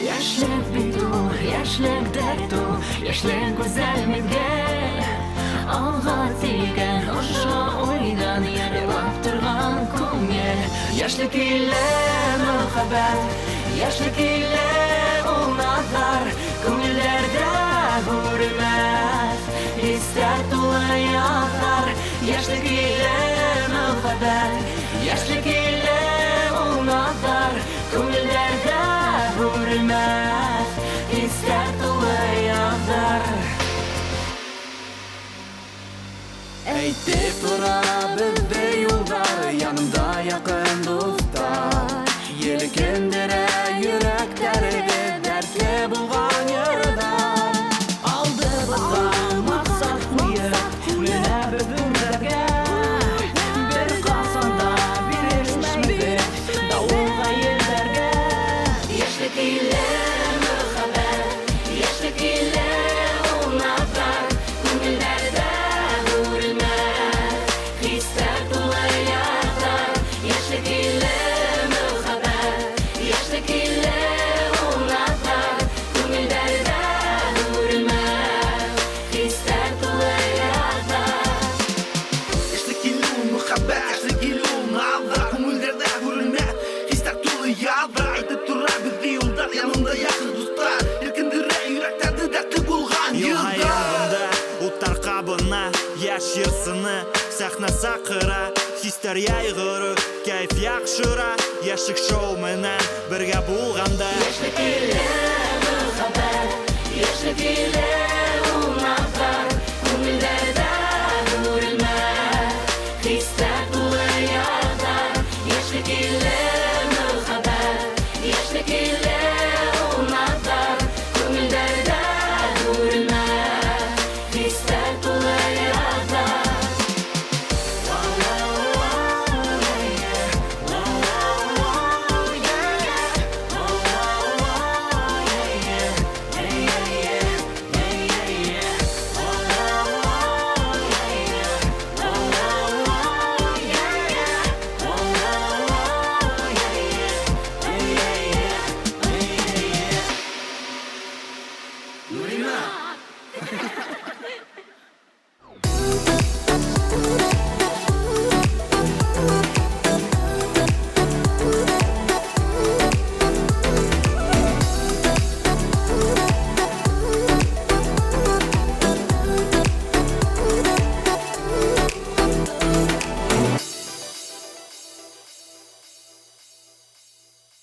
Йәшлек бит ул, йәшлек дәрт ул, йәшлек гүзәл миҙгел. Алға тигән ошо уйҙан йырлап торған күңел. Йәшлек иле. мөхәббәт. Йәшлек иле ул наҙар, күңелдәрҙә һүрелмәҫ хистәр тулы яҙҙар. Йәшлек иле мөхәббәт, йәшлек иле ул наҙар, күңелдәрҙә һүрелмәҫ хистәр тулы яҙҙар. Әйтеп тора беҙҙе юлдар, янымда яҡын дуҫтар. Елкендерә йөрәктәрҙе дәртле булған йырҙар. Алдыбыҙға маҡсат ҡуйып, менәбеҙ үрҙәргә. Бер ҡасан да бирешмәйбеҙ дауылға, елдәргә. Йәшлек иле мөхәббәт, йәшлек иле ул наҙар, күңелдәрҙә һүрелмәҫ хистәр тулы яҙҙар. Йәшлек иле мөхәббәт, йәшлек иле ул наҙар, күңелдәрҙә һүрелмәҫ хистәр тулы яҙҙар. Йәшлек иле ул мөхәббәт, йәшлек иле ул наҙар, күңелдәрҙә һүрелмәҫ хистәр тулы яҙҙар. Әйтеп тора беҙҙе юлдар, янымда яҡын дуҫтар. Елкендерә йөрәктәрҙе дәртле булған Йыл һайын йырҙар. бында уттар ҡабына, йәш йырсыны сәхнә саҡыра. Хистәр яйғырып, кәйеф яҡшыра, йәшлек шоу менән бергә булғанда. Йәшлек иле мөхәббәт, йәшлек иле ул наҙар, күңелдәрҙә һүрелмәҫ хистәр тулы яҙҙар. Йәшлек иле мөхәббәт, йәшлек иле